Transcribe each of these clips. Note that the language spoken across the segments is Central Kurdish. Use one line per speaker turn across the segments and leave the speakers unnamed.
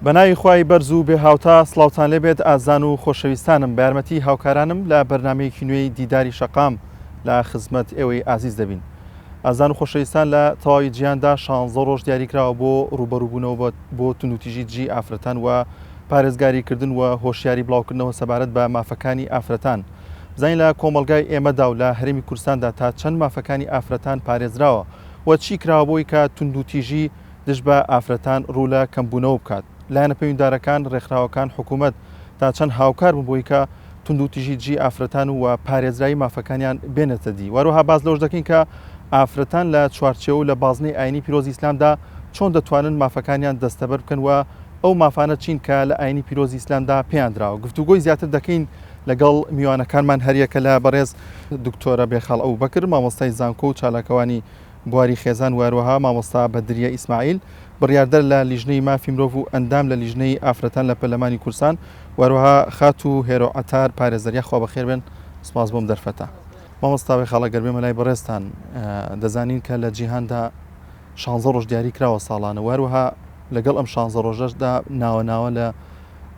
بەناوی خوای بەرز و بێ هاوتا سڵاوتان لێبێت ئازان و خۆشەویستانم بە یارمەتی هاوکارانم لە بەرنامەیەکی نوێی دیداری شەقام لە خزمەت ئێوەی ئازیز دەبین. ئازان و خۆشەویستان لە تەواوی جیهاندا شانزە ڕۆژ دیاریکراوە بۆ ڕووبەڕووبوونەوە بۆ توندوتیژی دژی ئافرەتان و پارێزگاریکردن و هۆشیاری بڵاوکردنەوە سەبارەت بە مافەکانی ئافرەتان. بزانین لە کۆمەڵگای ئێمەدا و لە هەرێمی کوردستاندا تا چەند مافەکانی ئافرەتان پارێزراوە و چی کراوە بۆی کە توندوتیژی دژ بە ئافرەتان ڕوو لە کەمبوونەوە بکات؟ لایەنە پەیوندارەکان، ڕێکخراوەکان، حکوومەت تا چەند هاوکار بوون بۆی کە توندوتیژی دژی ئافرەتان و پارێزراوی مافەکانیان بێنێتە دی؟ وەروەها باس لەوەش دەکەین کە ئافرەتان لە چوارچێوە و لە بازنەی ئاینی پیرۆزی ئیسلامدا چۆن دەتوانن مافەکانیان دەستەبەر بکەن و ئەو مافانە چین کە لە ئاینی پیرۆزی ئیسلامدا پێیان دراوە؟ گفتوگۆی زیاتر دەکەین لەگەڵ میوانەکانمان هەریەکە لە بەڕێز دکتۆرە بێخاڵ ئەبوبەکر مامۆستای زانکۆ و چالاکوانی بواری خێزان و هەروەها مامۆستا بەدریە ئیسماعیل بڕیاردەر لە لیژنەی مافی مرۆڤ و ئەندام لە لیژنەی ئافرەتان لە پەرلەمانی کوردستان و هەروەها خاتوو هێرۆ عەتار پارێزەر یاخوا بەخێربێن سوپاس بۆم دەرفەتە. مامۆستا بێخاڵ ئەگەر بێمە لای بەڕێزتان دەزانین کە لە جیهاندا شانزە ڕۆژ دیاری کراوە ساڵانە و هەروەها لەگەڵ ئەم شانزە ڕۆژەشدا ناوە ناوە لە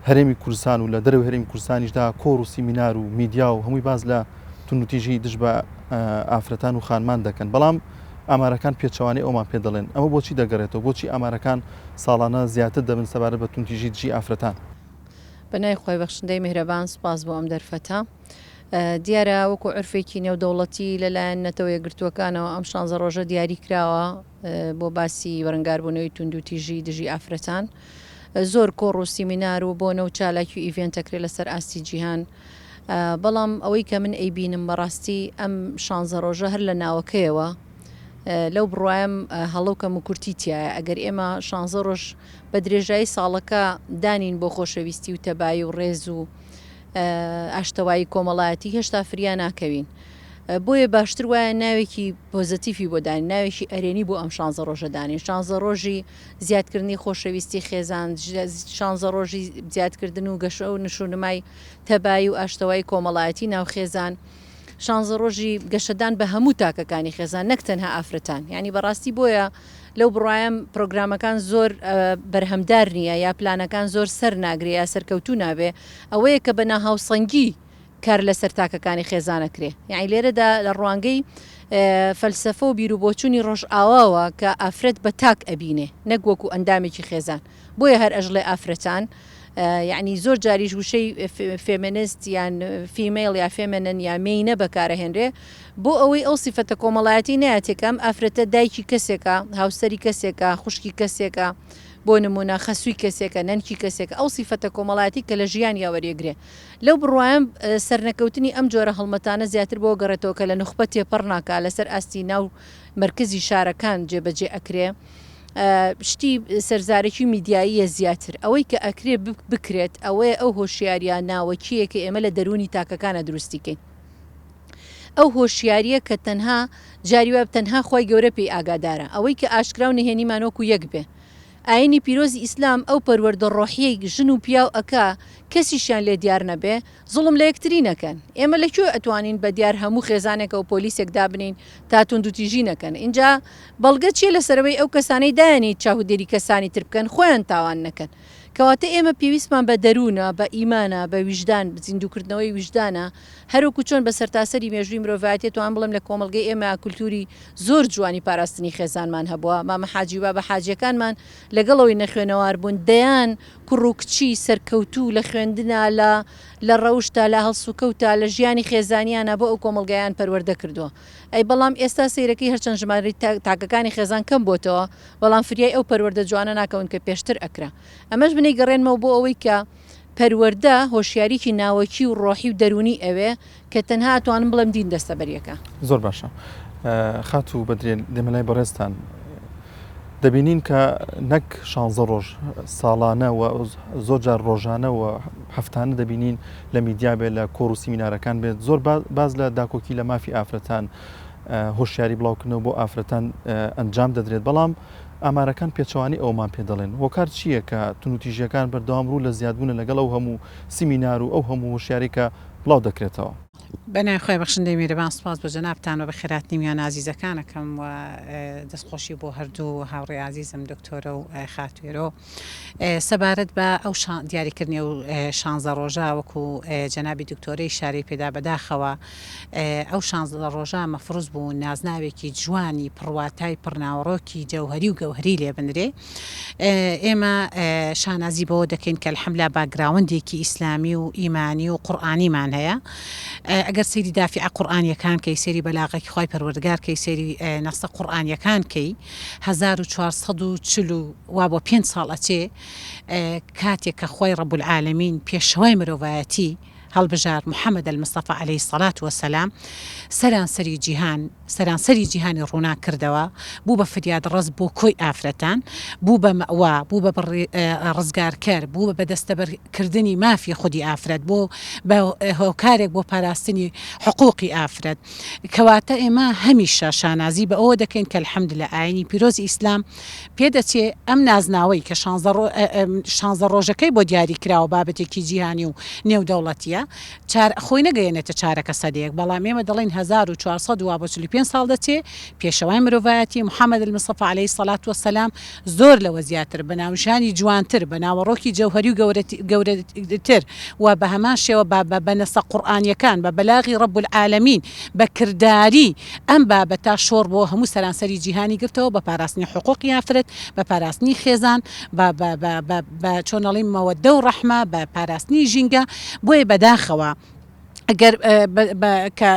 هەرێمی کوردستان و لە دەرەوەی هەرێمی کوردستانیشدا کۆڕ و سیمینار و میدیا و هەمووی باس لە توندوتیژی دژ بە ئافرەتان و خانمان دەکەن بەڵام ئامارەکان پێچەوانەی ئەومان پێ دەڵێن ئەمە بۆچی دەگەڕێتەوە بۆچی ئامارەکان ساڵانە زیاتر دەبن سەبارەت بە توندتیژی دژی ئافرەتان؟
بە ناوی خوای بەخشندەی میهرەبان سوپاس بۆ ئەم دەرفەتە. دیارە وەکو عورفێکی نێودەوڵەتی لەلایەن نەتەوە یەکگرتووەکانەوە ئەم شانزە ڕۆژە دیاری کراوە بۆ باسی بەرەنگاربوونەوەی توندوتیژی دژی ئافرەتان. زۆر کۆڕ و سیمینار و بۆنە و چالاکی و ئیڤێنت ئەکرێ لەسەر ئاستی جیهان. بەڵام ئەوەی کە من ئەیبینم بەڕاستی ئەم شانزە ڕۆژە هەر لە ناوەکەیەوە لەو بڕوایم هەڵە و کەموکورتی تیایە. ئەگەر ئێمە شانزە ڕۆژ بە درێژایی ساڵەکە دانین بۆ خۆشەویستی و تەبایی و ڕێز و ئاشتەوایی کۆمەڵایەتی هێشتا فریا ناکەوین. بۆیە باشتر وایە ناوێکی پۆزەتیفی بۆ دانین، ناوێکی ئەرێنی بۆ ئەم شانزە ڕۆژە دانین. شانزە ڕۆژی زیادکردنی خۆشەویستی خێزان، شانزە ڕۆژی زیادکردن و گەشە و نشونمای تەبایی و ئاشتەوایی کۆمەڵایەتی ناو خێزان، شانزە ڕۆژی گەشەدان بە هەموو تاکەکانی خێزان نەک تەنها ئافرەتان. یانی بەڕاستی بۆیە لەو بڕوایەم پرۆگرامەکان زۆر بەرهەمدار نییە یا پلانەکان زۆر سەر ناگرێ یا سەرکەوتوو نابێ ئەوەیە کە بە ناهاوسەنگی کار لەسەر تاکەکانی خێزان ئەکرێ یانی لێرەدا لە ڕوانگەی فەلسەفە و بیروبۆچوونی ڕۆژئاواوە کە ئافرەت بە تاک ئەبینێ نەک وەکو ئەندامێکی خێزان بۆیە هەر ئەژڵێ ئافرەتان یەعنی زۆر جاریش وشەی فێمێنست یان فیمەیڵ یا فێمێنن یا مێینە بەکارەهێنرێ بۆ ئەوەی ئەو سیفەتە کۆمەڵایەتی نایەتێ کە ئەم ئافرەتە دایکی کەسێکە، هاوسەری کەسێکە، خوشکی کەسێکە، بۆ نموونە خەسووی کەسێکە، نەنکی کەسێکە، ئەو سیفەتە کۆمەڵایەتی کە لە ژیانیا وەریەگرێ. لەو بڕوایەم سەرنەکەوتنی ئەم جۆرە هەڵمەتانە زیاتر بۆ گەڕێتەوە کە لە نوخبە تێپەڕ ناکا، لەسەر ئاستی ناو مەرکەزی شارەکان جێبەجێ ئەکرێ. شتی سەرزارەکی و میدیاییە زیاتر. ئەوەی کە ئەکرێ بکرێت ئەوەیە ئەو هۆشیارییە ناوەکییە کە ئێمە لە دەروونی تاکەکانا دروستی کەین. ئەو هۆشیارییە کە تەنها جاری وایە تەنها خوای گەورە پێی ئاگادارە. ئەوەی کە ئاشکرا و نهێنیمان وەکو یەک بێ. ئایینی پیرۆزی ئیسلام ئەو پەروەردە ڕۆحیەی ژن و پیاو ئەکا کەسیشیان لێ دیار نەبێ زوڵم لە یەکتری نەکەن. ئێمە لە کوێ ئەتوانین بە دیار هەموو خێزانێکەوە پۆلیسێک دابنێین تا توندوتیژی نەکەن؟ ئینجا بەڵگە چیە لەسەرەوەی ئەو کەسانەی دایەنێیت چاودێری کەسانی تر بکەن خۆیان تاوان نەکەن؟ کەواتە ئێمە پێویستمان بە دەروونە، بە ئیمانە، بە ویژدان، زیندووکردنەوەی ویژدانە، هەروەکو چۆن بە سەرتاسەری مێژووی مرۆڤایەتی ئەتوانم بڵێم لە کۆمەڵگەی ئێمە کولتووری زۆر جوانی پاراستنی خێزانمان هەبووە، مامە حاجی و بابە حاجیەکانمان لەگەڵ ئەوەی نەخوێنەوار بوون دەیان کوڕ و کچی سەرکەوتوو لە خوێندنا، لە لە ڕەوشتا، لە هەڵسوکەوتا، لە ژیانی خێزانیانا بۆ ئەو کۆمەڵگایەیان پەروەردە کردووە. ئەی بەڵام ئێستا سەیرەکەی هەرچەند ژمارەی تاکەکانی خێزان کەم بۆتەوە بەڵام فریای ئەو پەروەردە جوانە ناکەون کە پێشتر ئەکرا. ئەمەش من ئەیگەڕێنمەوە بۆ ئەوەی کە پەروەردە هۆشیاریی ناوەکی و ڕۆحی و دەروونی ئەوێ کە تەنها ئەتوانم بڵێم دین دەستەبەریەکە.
زۆر باشە خاتوو بەدرێ دێمە لای بەڕێزتان دەبینین کە نەک شانزە ڕۆژ ساڵانە و زۆر جار ڕۆژانە و هەفتانە دەبینین لە میدیا بێت لە کۆڕ و سیمینارەکان بێت زۆر باز لە داکۆکی لە مافی ئافرەتان هۆشیاری بڵاوکردنەوە بۆ ئافرەتان ئەنجام دەدرێت بەڵام ئامارەکان پێچەوانەی ئەوەمان پێ دەڵێن. هۆکار چییە کە توندوتیژییەکان بەردەوام ڕوو لە زیادبوونە لەگەڵ ئەو هەموو سیمینار و ئەو هەموو هۆشیاریی کە بڵاو دەکرێتەوە؟
بە ناوی خوای بەخشندەی میهرەبان سوپاس بۆ جەنابتان و بەخێرهاتنی میوانە ئازیزەکان ئەکەم و دەستخۆشی بۆ هەردوو هاوڕێی ئازیزم دکتۆرە و خاتوێرۆ سەبارەت بە ئەو دیاریکردنی ئەو شانزە ڕۆژە وەکو جەنابی دکتۆرە ئیشارەی پێدا بەداخەوە ئەو شانزە ڕۆژە مەفروز بوو نازناوێکی جوانی پڕواتای پڕناوەڕۆکی جەوهەری و گەوهەری لێ بنرێ ئێمە شانازی بەوە دەکەین کە الحمدللە باکگراوەندێکی ئیسلامی و ئیمانی و قورئانیمان هەیە ئەگەر سەیری دافیعە قورئانیەکان کەی سەیری بەلاغەکی خوای پەروەردگار کەی سەیری نەسە قورئانیەکان کەی 1440 وا بۆ پێنج ساڵ ئەچێ کاتێک کە خوای رب العالمین پێشەوای مرۆڤایەتی هەڵبژارد محمد المصطفی علیە الصلوە والسلام سەرانسەری جیهان سەرانسەری جیهانی ڕووناک کردەوە بوو بە فریادڕەس بۆ کۆی ئافرەتان بوو بە مەئوا بوو بە ڕزگارکەر بوو بە بەدەستەبەر کردنی مافی خودی ئافرەت بوو بە هۆکارێک بۆ پاراستنی حقوقی ئافرەت کەواتە ئێمە هەمیشە شانازی بە ئەوە دەکەین کە الحمدللە ئاینی پیرۆزی ئیسلام پێدەچێ ئەم نازناوەی کە شانزە ڕۆژەکەی بۆ دیاری کراوە بابەتێکی جیهانی و نێودەوڵەتییە، چار خۆی نەگەیەنێتە چارەکە سەدەیەک، بەڵام ئێمە دەڵێین 1400 وا بۆ 45 ساڵ دەچێ، پێشەوای مرۆڤایەتی محمد المصطفی علیە الصلوە والسلام زۆر لەوە زیاتر، بە ناونیشانی جوانتر، بە ناوەڕۆکی جەوهەری و گەورەتر و بە هەمان شێوە بە بە نەسە قورئانییەکان، بە بەلاغی رب العالمین، بە کرداری ئەم بابەتە شۆڕ بۆ هەموو سەرانسەری جیهانی گرتەوە بە پاراستنی حقوقی ئافرەت، بە پاراستنی خێزان، بە بە بە بە بە چۆن ئەڵێی مەوەدە و ڕەحمە، بە پاراستنی ژینگە، بۆیە بەداخەوە گەر بە بە کە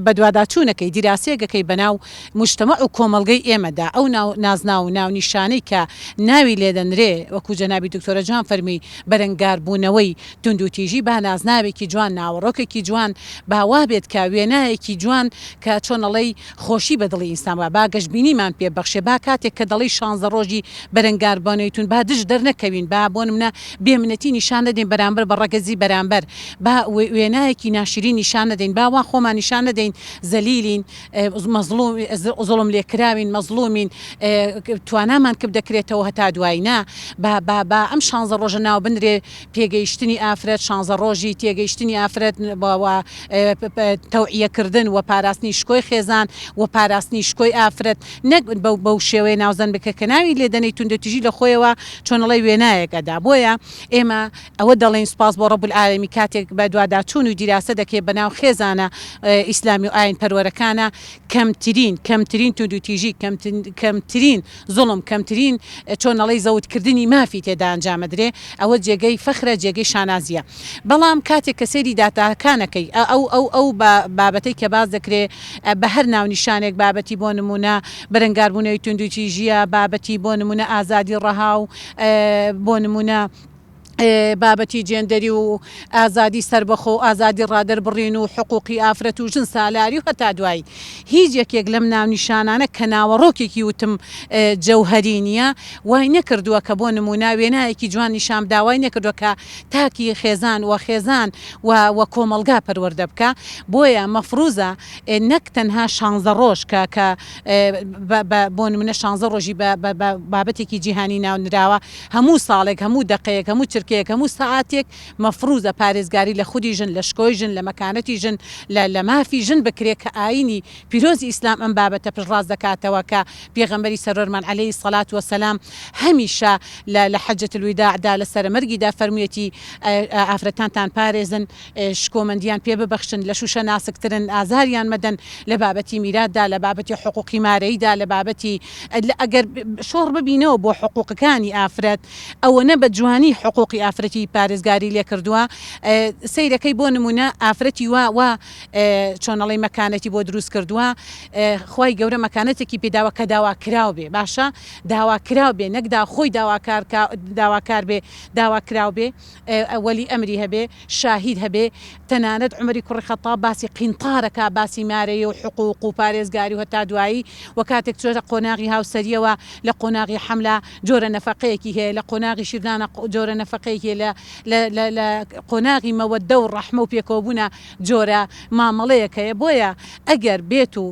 بەدواداچوونەکەی دیراسەیەک ئەکەی بەناو موجتەمەع و کۆمەڵگەی ئێمەدا ئەو ناو نازناو و ناونیشانەی کە ناوی لێدەنرێ وەکوو جەنابی دکتۆرە جوان فەرمووی بەرەنگاربوونەوەی توندوتیژی با نازناوێکی جوان ناوەڕۆکێکی جوان با وابێت کە وێنایەکی جوان کە چۆن ئەڵێی خۆشی بە دڵی ئینسان بکا با گەشبینیمان پێ ببەخشێ با کاتێک کە دەڵێی شانزە ڕۆژی بەرەنگاربوونەوەی توند با دژ دەرنەکەوین با بۆ نمونە بێ منەتی نیشان نەدەین بەرامبەر بە ڕەگەزی بەرامبەر با وێنایەکی ناشرین نیشان نەدەین با وا خۆمان نیشان نەدەین زەلیلین مەزڵوم زوڵم لێکراوین مەزڵومین توانامان کپ دەکرێتەوە هەتا دوایی نا با با با ئەم شانزە ڕۆژە ناو بنرێ پێگەیشتنی ئافرەت، شانزە ڕۆژی تێگەیشتنی ئافرەت و تەوعیەکردن و پاراستنی شکۆی خێزان و پاراستنی شکۆی ئافرەت نەک بەو شێوەیە ناوزەند بکە کە ناوی لێدەنێی توندوتیژی لە خۆیەوە چۆنەڵێی وێنایەک ئەدا بۆیە ئێمە ئەوە دەڵێین سوپاس بۆ رب العالمین کاتێک بەدواداچوون و دیراسە دەکرێت بەناو خێزانە ئیسلامی و ئاین پەروەرەکانە کەمترین کەمترین توندوتیژی کەمترین زوڵم کەمترین چۆن ئەڵێی زەوت کردنی مافی تێدا ئەنجام ئەدرێ ئەوە جێگەی فەخرە جێگەی شانازیە بەڵام کاتێک کە سەیری داتاکان ئەکەی ئەو ئەو ئەو بابەتەی کە باس دەکرێ بە هەر ناونیشانێک بابەتی بۆ نمونە بەرەنگاربوونەوەی توندوتیژیە بابەتی بۆ نمونە ئازادی ڕەها و بۆ نمونە بابەتی جێندەری و ئازادی سەربەخۆ و ئازادی ڕادەربڕین و حقوقی ئافرەت و ژن سالاری و هەتا دوایی هیچ یەکێک لەم ناونیشانانە کە ناوەڕۆکێکی وتم جەوهەری نییە وای نەکردووە کە بۆ نموونە وێنایەکی جوان نیشان بدا وای نەکردووە کە تاکی خێزان و خێزان و و کۆمەڵگا پەروەردە بکا بۆیە مەفروزە نەک تەنها شانزە ڕۆژ کە کە بە بۆ نموونە شانزە ڕۆژی بە بە بابەتێکی جیهانی ناونراوە هەموو ساڵێک، هەموو دەقەیەک، هەموو چرکەیەک، هەموو سەعاتێک مەفروزە پارێزگاری لە خودی ژن، لە شکۆی ژن، لە مەکانەتی ژن، لە لە مافی ژن بکرێ کە ئایینی پیرۆزی ئیسلام ئەم بابەتە پشتڕاست دەکاتەوە کە پێغەمبەری سەروەرمان علیە الصلوە و السلام هەمیشە لە لە حجە الوداع دا لە سەرەمەرگیدا فەرموویەتی ئافرەتانتان پارێزن شکۆمەندیان پێ ببەخشن، لە شوشە ناسکترن، ئازاریان مەدەن، لە بابەتی میراتدا، لە بابەتی حقوقی مارەییدا، لە بابەتی ئەگەر شۆڕ ببینەوە بۆ حقوقەکانی ئافرەت، ئەوەنە بە جوانی حقوقی ئافرەتی پارێزگاری لێ کردووە، سەیرەکەی بۆ نموونە ئافرەتی وا وا چۆن ئەڵێی مەکانەتی بۆ دروست کردووە، خوای گەورە مەکانەتێکی پێ داوە کە داواکراو بێ، باشە داواکراو بێ نەک دا خۆی داواکار داواکار بێ، داواکراو بێ. وەلی ئەمری هەبێ، شاهید هەبێ، تەنانەت عومەری کوڕی خەتاب باسی قینتار ئەکا، باسی مارەیی و حقوق و پارێزگاری و هەتا دوایی، وە کاتێک چۆتە قۆناغی هاوسەریەوە لە قۆناغی حەملا جۆرە نەفەقەیەکی هەیە، لە قۆناغی شیردانا جۆرە نەفەقەیەکی هەیە، لە لە لە لە قۆناغی مەوەدە و ڕەحمە و پێکەوەبوونا جۆرە مامەڵەیەک هەیە، بۆیە ئەگەر بێت و.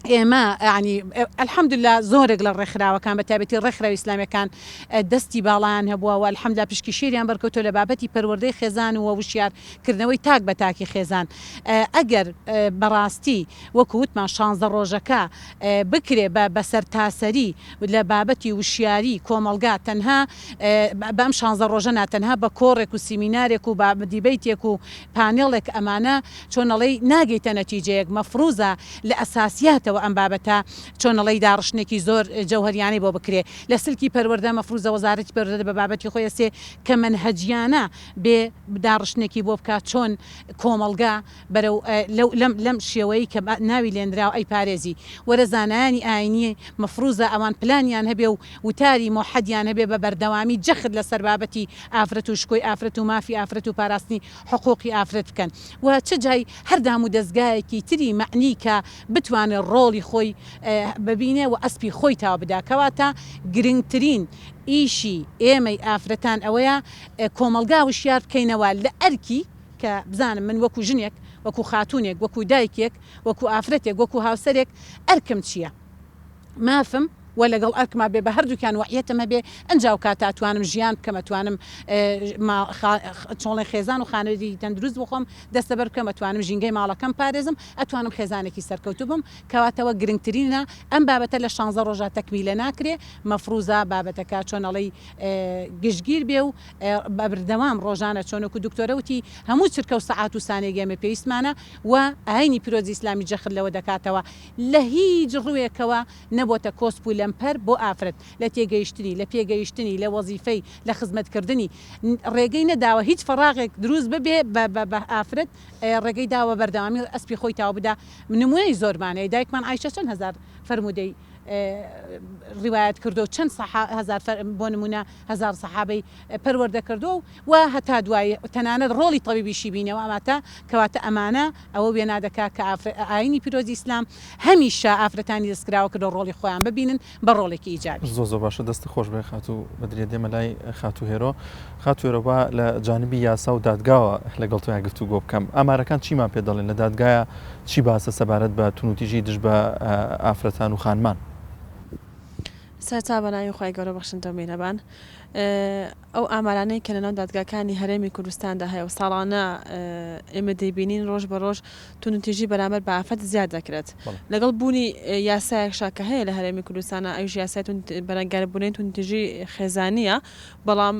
ئێمە یانی الحمدللە زۆرێک لە ڕێکخراوەکان بە تایبەتی ڕێکخراوی ئیسلامیەکان دەستی باڵایان هەبووە و الحمدللە پشکی شێریان بەرکەوتووە لە بابەتی پەروەردەی خێزان و وشیار کردنەوەی تاک بە تاکی خێزان ئەگەر بەڕاستی وەکو وتمان شانزدە ڕۆژەکە بکرێ بە بەسەرتاسەری لە بابەتی وشیاری کۆمەڵگا تەنها بەم شانزدە ڕۆژە نا تەنها بە کۆڕێک و سیمینارێک و دیبەیتێک و پانێڵێک ئەمانە چۆن ئەڵێی ناگەیتە نەتیجەیەک مەفروزە لە ئەساسیاتەوە ئەم بابەتە چۆن ئەڵێی داڕشتنێکی زۆر جەوهەریانەی بۆ بکرێ لە سلکی پەروەردە مەفروزە وەزارەتی پەروەردە بە بابەتی خۆی ئەسێ کە مەنهەجیانە بێ داڕشتنێکی بۆ بکا چۆن کۆمەڵگا بەرەو لەو لەم لەم شێوەی کە ناوی لێنراوە ئەیپارێزی وەرە زانایانی ئاینی مەفروزە ئەوان پلانیان هەبێ و وتاری مۆحەدیان هەبێ بە بەردەوامی جەخت لەسەر بابەتی ئافرەت و شکۆی ئافرەت و مافی ئافرەت و پاراستنی حقوقی ئافرەت بکەن و چ جای هەر دامودەزگایەکی تری مەعنی کە بتوانێ ڕۆڵی خۆی ببینێ و ئەسپی خۆی تاو بدا کەواتە گرنگترین ئیشی ئێمەی ئافرەتان ئەوەیە کۆمەڵگا وشیار بکەینەوە لە ئەرکی کە بزانم من وەکو ژنێک وەکو خاتوونێک وەکو دایکێک وەکو ئافرەتێک وەکو هاوسەرێک ئەرکم چییە مافم و لەگەڵ ئەرکما بێ بە هەردووکیان وەعیەتم هەبێ ئنجا ئەو کاتە ئەتوانم ژیان بکەم ئەتوانم چۆڵێ خێزان و خانەوێدی تەندروست بۆ خۆم دەستەبەر بکەم ئەتوانم ژینگەی ماڵەکەم پارێزم ئەتوانم خێزانێکی سەرکەوتوو بم کەواتەوە گرنگترینە ئەم بابەتە لە شانزە ڕۆژا تەکمیلە ناکرێ مەفروزە بابەتەکە چۆن ئەڵێی گشتگیر بێ و بەبردەوام ڕۆژانە چۆن وەکو دکتۆرە وتی هەموو چرکە و سەعات و سانێک ئێمە پێویستمانە و ئاینی پیرۆزی ئیسلامی جەخت لەوە دەکاتەوە لە هیچ ڕووێکەوە نەبۆتە کۆسپ و لەمپەر بۆ ئافرەت لە تێگەیشتنی، لە پێگەیشتنی، لە وەزیفەی، لە خزمەتکردنی، ڕێگەی نەداوە هیچ فەڕاغێک دروست ببێ بە بە ئافرەت، ڕێگەی داوە بەردەوامی ئەسپی خۆی تاو بدا، نموونەی زۆرمان هەیە، دایکمان عایشە چەند هەزار فەرموودەی ڕیوایەت کردووە و چەند هەزار بۆ نموونە هەزار سەحابەی پەروەردە کردووە و و هەتا دوایی تەنانەت ڕۆڵی تەبیبیشی بینیوە ئەماتە کەواتە ئەمانە ئەوە وێنا دەکا کە ئافرە ئایینی پیرۆزی ئیسلام هەمیشە ئافرەتانی دەستکراوە کردوە ڕۆڵی خۆیان ببینن بە ڕۆڵێکی ئیجابی.
زۆر زۆر باشە دەستت خۆش بێ خاتوو بەدریە دێمە لای خاتوو هێرۆ خاتوو هێرۆ با لە جانبی یاسا و دادگاوە لەگەڵ تۆیا گفتوگۆ بکەم ئامارەکان چیمان پێ دەڵێن لە دادگایە چی باسە سەبارەت بە توندوتیژی دژ بە ئافرەتان و خانمان؟
سەرەتا بە ناوی خوای گەورە بەخشندە و میهرەبان ئەو ئامارانەی کە لەناو دادگاکانی هەرێمی کوردستاندا هەیە و ساڵانە ئێمە دەیبینین ڕۆژ بە ڕۆژ توندوتیژی بەرامبەر بە ئافرەت زیاد دەکرێت لەگەڵ بوونی یاسایەکشا کە هەیە لە هەرێمی کوردستانە ئەویش یاسای بەرەنگاربوونەوەی توندوتیژی خێزانییە بەڵام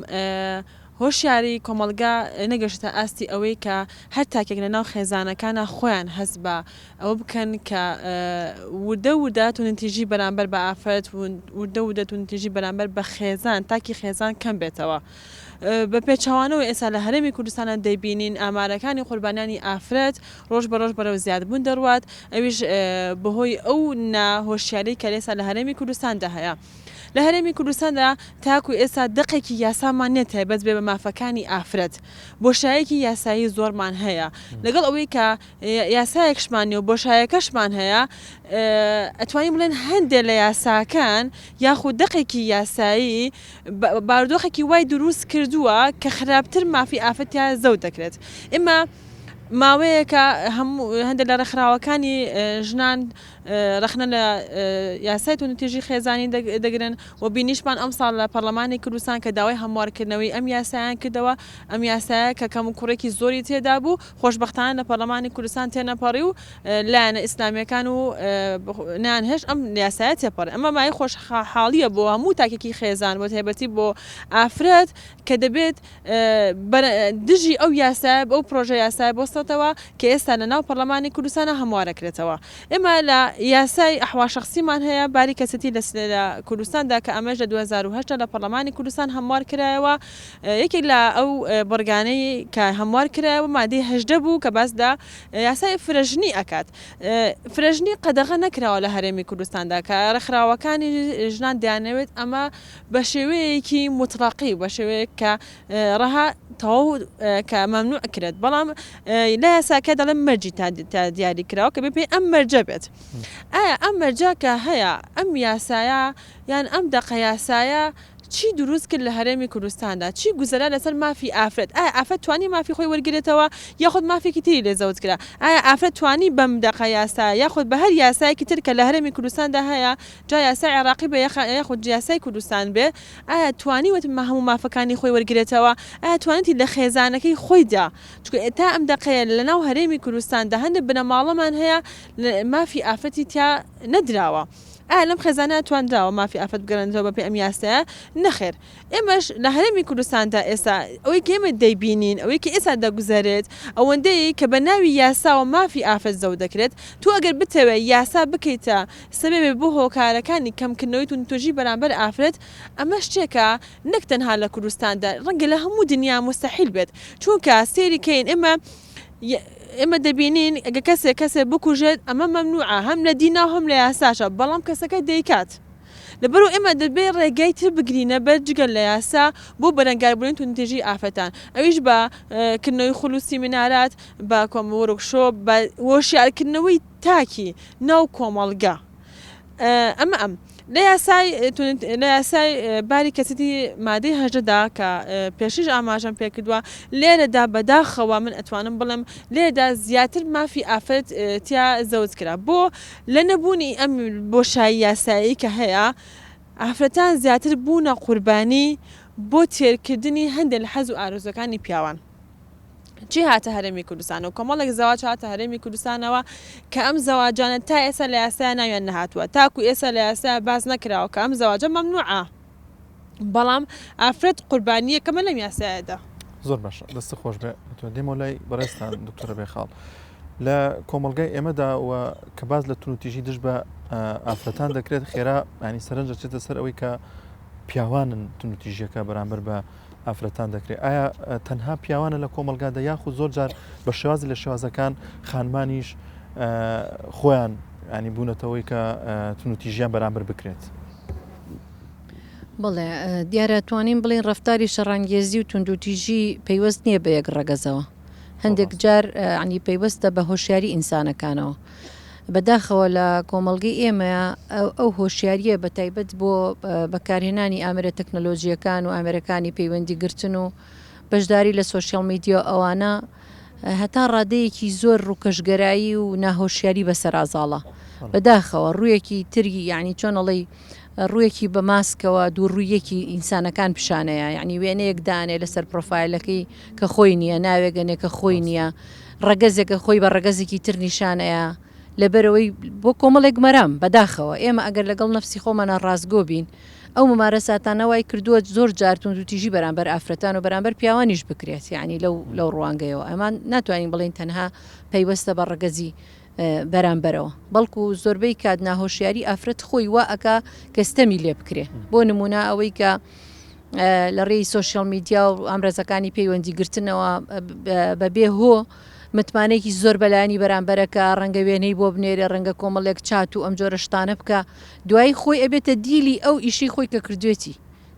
هۆشیاری کۆمەڵگا نەگەشتە ئاستی ئەوەی کە هەر تاکێک لەناو خێزانەکانا خۆیان هەست بە ئەوە بکەن کە وردە وردە توندوتیژی بەرامبەر بە ئافرەت و وردە وردە توندوتیژی بەرامبەر بە خێزان تاکی خێزان کەم بێتەوە. بە پێچەوانەوە ئێستا لە هەرێمی کوردستانە دەیبینین ئامارەکانی قوربانیانی ئافرەت ڕۆژ بە ڕۆژ بەرەو زیادبوون دەڕوات ئەویش بەهۆی ئەو نا هۆشیاری کە ئێستا لە هەرێمی کوردستاندا هەیە. لە هەرێمی کوردستاندا تاکو ئێستا دەقێکی یاسامان نیە تایبەت بێ بە مافەکانی ئافرەت بۆشایەکی یاسایی زۆرمان هەیە لەگەڵ ئەوەی کە یاسایەکشمان نیە و بۆشایەکەشمان هەیە ئەتوانین بڵێن هەندێ لە یاساکان یاخود دەقێکی یاسایی بارودۆخێکی وای دروست کردووە کە خراپتر مافی ئافرەت تیا زەوت دەکرێت ئێمە ماوەیەکە هەموو هەندێک لە ڕێکخراوەکانی ژنان ڕەخنە لە یاسای توندوتیژی خێزانی دەگرن و بینیشمان ئەمساڵ لە پەرلەمانی کوردستان کە داوای هەموارکردنەوەی ئەم یاسایان کردەوە ئەم یاسایە کە کەموکوڕێکی زۆری تێدا بوو خۆشبەختانە لە پەرلەمانی کوردستان تێنەپەڕی و لایەنە ئیسلامیەکان و نەیانهێشت ئەم یاسایە تێپەڕێ ئەمە مایەی خۆشحاڵیە بۆ هەموو تاکێکی خێزان بۆ تایبەتی بۆ ئافرەت کە دەبێت دژی ئەو یاسایە ئەو پرۆژە یاسایە بوەستێتەوە کە ئێستا لە ناو پەرلەمانی کوردستانە هەموارەکرێتەوە ئێمە لە یاسای ئەحوا شەخسیمان هەیە باری کەسێتی لە کوردستاندا کە ئەمەش لە 2008 لە پەرلەمانی کوردستان هەموار کرایەوە یەکێک لە ئەو بڕگانەی کە هەموار کرایەوە مادەی 18 بوو کە باس لە یاسای فرەژنی ئەکات فرەژنی قەدەغە نەکراوە لە هەرێمی کوردستاندا کە ڕێکخراوەکانی ژنان دەیانەوێت ئەمە بە شێوەیەکی موتڵەقی بە شێوەیەک کە ڕەها تەواو کە مەمنوع کرێت بەڵام لە یاساکە دەڵێن مەرجی تا دیاری کراوە کە بەپێی ئەم مەرجە بێت ئایا ئەم مەرجە کە هەیە ئەم یاسایە یان ئەم دەقە یاسایە. چی دروست کرد لە هەرێمی کوردستاندا؟ چی گوزەرا لەسەر مافی ئافرەت؟ ئایا ئافرەت توانی مافی خۆی وەرگرێتەوە یاخود مافێکی تری لێ زەوت کرا؟ ئایا ئافرەت توانی بەم دەقە یاسایە یاخود بە هەر یاسایەکی تر کە لە هەرێمی کوردستاندا هەیە جا یاسای عێراقی بێ یاخود یاسای کوردستان بێ ئایا توانیوەت هەموو مافەکانی خۆی وەرگرێتەوە؟ ئایا توانیتی لە خێزانەکەی خۆیدا چونکە تا ئەم دەقەیە لەناو هەرێمی کوردستاندا هەندێک بنەماڵەمان هەیە مافی ئافرەتی تیا نەدراوە. ئایا لەم خێزانە توانراوە مافی ئافرەت بگەڕێنرێتەوە بەپێی ئەم یاسایە؟ نەخێر. ئێمەش لە هەرێمی کوردستاندا ئێستا ئەوەی کە ئێمە دەیبینین، ئەوەی کە ئێستا دەگوزەرێت، ئەوەندەی کە بە ناوی یاساوە مافی ئافرەت زەوت دەکرێت، تۆ ئەگەر بتەوێت یاسا بکەیتە سەبەبێ بۆ هۆکارەکانی کەمکردنەوەی توندوتیژی بەرامبەر ئافرەت، ئەمە شتێکە نەک تەنها لە کوردستاندا، ڕەنگە لە هەموو دنیا موستەحیل بێت. چونکە سەیری کەین ئێمە ئێمە دەبینین گە کەسێک کەسێک بکوژێت ئەمە مەمنوعە هەم لە دینا و هەم لە یاساشە بەڵام کەسەکە دەیکات لەبەرو ئێمە دەبێ ڕێگای تر بگرینە بەر جگە لە یاسا بۆ بەرەنگاربوونەوەی توندوتیژی ئافرەتان ئەویش بە کردنەوەی خول و سیمینارات بە کۆم وۆرکشۆپ بە هۆشیارکردنەوەی تاکی ناو کۆمەڵگە. ئەمە ئەم لە یاسای لە یاسای باری کەسێتی مادەی 18 دا کە پێشیش ئاماژەم پێکردووە لێرەدا بەداخەوە من ئەتوانم بڵێم لێرەدا زیاتر مافی ئافرەت تیا زەوت کرا بۆ لە نەبوونی ئەم بۆشایی یاسایی کە هەیە ئافرەتان زیاتر بوونە قوربانی بۆ تێرکردنی هەندێک لە حەز و ئارەزووەکانی پیاوان. چی هاتە هەرێمی کوردستانەوە؟ کۆمەڵێک زەواج هاتە هەرێمی کوردستانەوە کە ئەم زەواجانە تا ئێستا لە یاسایا ناویان نەهاتووە، تاکو ئێستا لە یاسایا باس نەکراوە کە ئەم زەواجە مەمنوعە، بەڵام ئافرەت قوربانییەکەمە لەم یاسایەدا.
زۆر باشە دەستت خۆش بێ تۆ دێمەوە لای بەڕێزتان دکتۆرە بێخاڵ لە کۆمەڵگای ئێمەدا و کە باس لە توندوتیژی دژ بە ئافرەتان دەکرێت خێرا ینی سەرنج دەچێتە سەر ئەوەی کە پیاوانن توندوتیژیەکە بەرامبەر بە ئافرەتان دەکرێت ئایا تەنها پیاوانە لە کۆمەلگادا یاخود زۆر جار بە شێوازی لە شێوازەکان خانمانیش خۆیان ینی بوونەتەوەی کە توندوتیژیان بەرامبەر بکرێت.
بەڵێ دیارە توانین بڵێین ڕەفتاری شەڕانگێزی و توندوتیژی پەیوەست نییە بە یەک ڕەگەزەوە هەندێک جار عنی پەیوەستە بە هۆشیاری ئینسانەکانەوە بەداخەوە لە کۆمەڵگەی ئێمە ئەو هۆشیاریە بە تایبەت بۆ بەکارهێنانی ئامێرە تەکنەلۆژیەکان و ئامێرەکانی پەیوەندی گرتن و بەشداری لە سۆشیال میدیا ئەوانە هەتا ڕادەیەکی زۆر ڕووکەشگەرایی و ناهۆشیاری بەسەرا زاڵە بەداخەوە ڕوویەکی تری یعنی چۆن ئەڵێی ڕوویەکی بە ماسکەوە دووڕوویەکی ئینسانەکان پیشانەیە یعنی وێنەیەک دانێ لەسەر پرۆفایلەکەی کە خۆی نییە ناوێگەنێ کە خۆی نییە ڕەگەزێکە خۆی بە ڕەگەزێکی تر نیشانەیە لەبەرەوەی بۆ کۆمەڵێک مەرام بەداخەوە ئێمە ئەگەر لەگەڵ نەفسی خۆمانە ڕاستگۆ بین ئەو ممارەساتانە وای کردووە زۆر جار توندوتیژی بەرامبەر ئافرەتان و بەرامبەر پیاوانیش بکرێت یعنی لەو لەو ڕوانگەیەوە ئەمان ناتوانین بڵێین تەنها پەیوەستە بە ڕەگەزی بەرامبەرەوە بەڵکو زۆربەی کات ناهۆشیاری ئافرەت خۆی وا ئەکا کە ستەمی لێ بکرێ بۆ نمونە ئەوەی کە لە ڕێی سۆشیال میدیا و ئامرازەکانی پەیوەندی گرتنەوە بەبێ هۆ متمانەیەکی زۆر بەلایەنی بەرامبەرەکە ڕەنگە وێنەی بۆ بنێرێ ڕەنگە کۆمەڵێک چات و ئەم جۆرە شتانە بکە دوایی خۆی ئەبێتە دیلی ئەو ئیشی خۆی کە کردوێتی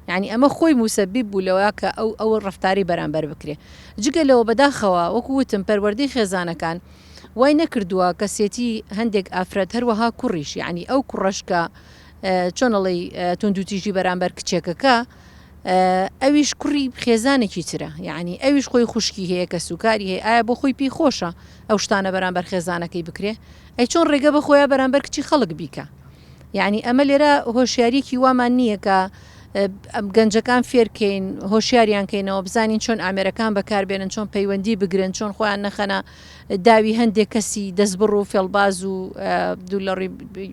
یانی ئەمە خۆی موسەبیب بوو لەوە کە ئەو ئەو ڕەفتارەی بەرامبەر بکرێ جگە لەوە بەداخەوە وەکو وتم پەروەردەی خێزانەکان وای نەکردووە کەسێتی هەندێک ئافرەت هەروەها کوڕیش یعنی ئەو کوڕەش کە چۆن ئەڵێی توندوتیژی بەرامبەر کچێکەکە ئەویش کوڕی خێزانێکی ترە یعنی ئەویش خۆی خوشکی هەیە کە سوکاری هەیە ئایا بۆ خۆی پێی خۆشە ئەو شتانە بەرامبەر خێزانەکەی بکرێ ئەی چۆن ڕێگە بە خۆیان بەرامبەر کچی خەڵک بیکە یانی ئەمە لێرە هۆشیاریەکی وامان نییە کە گەنجەکان فێرکەین هۆشیاریان کەینەوە بزانین چۆن ئامێرەکان بەکاربێنن چۆن پەیوەندی بگرن چۆن خۆیان نەخەنە داوی هەندێک کەسی دەستبڕ و فێڵباز و دوو لە ڕووی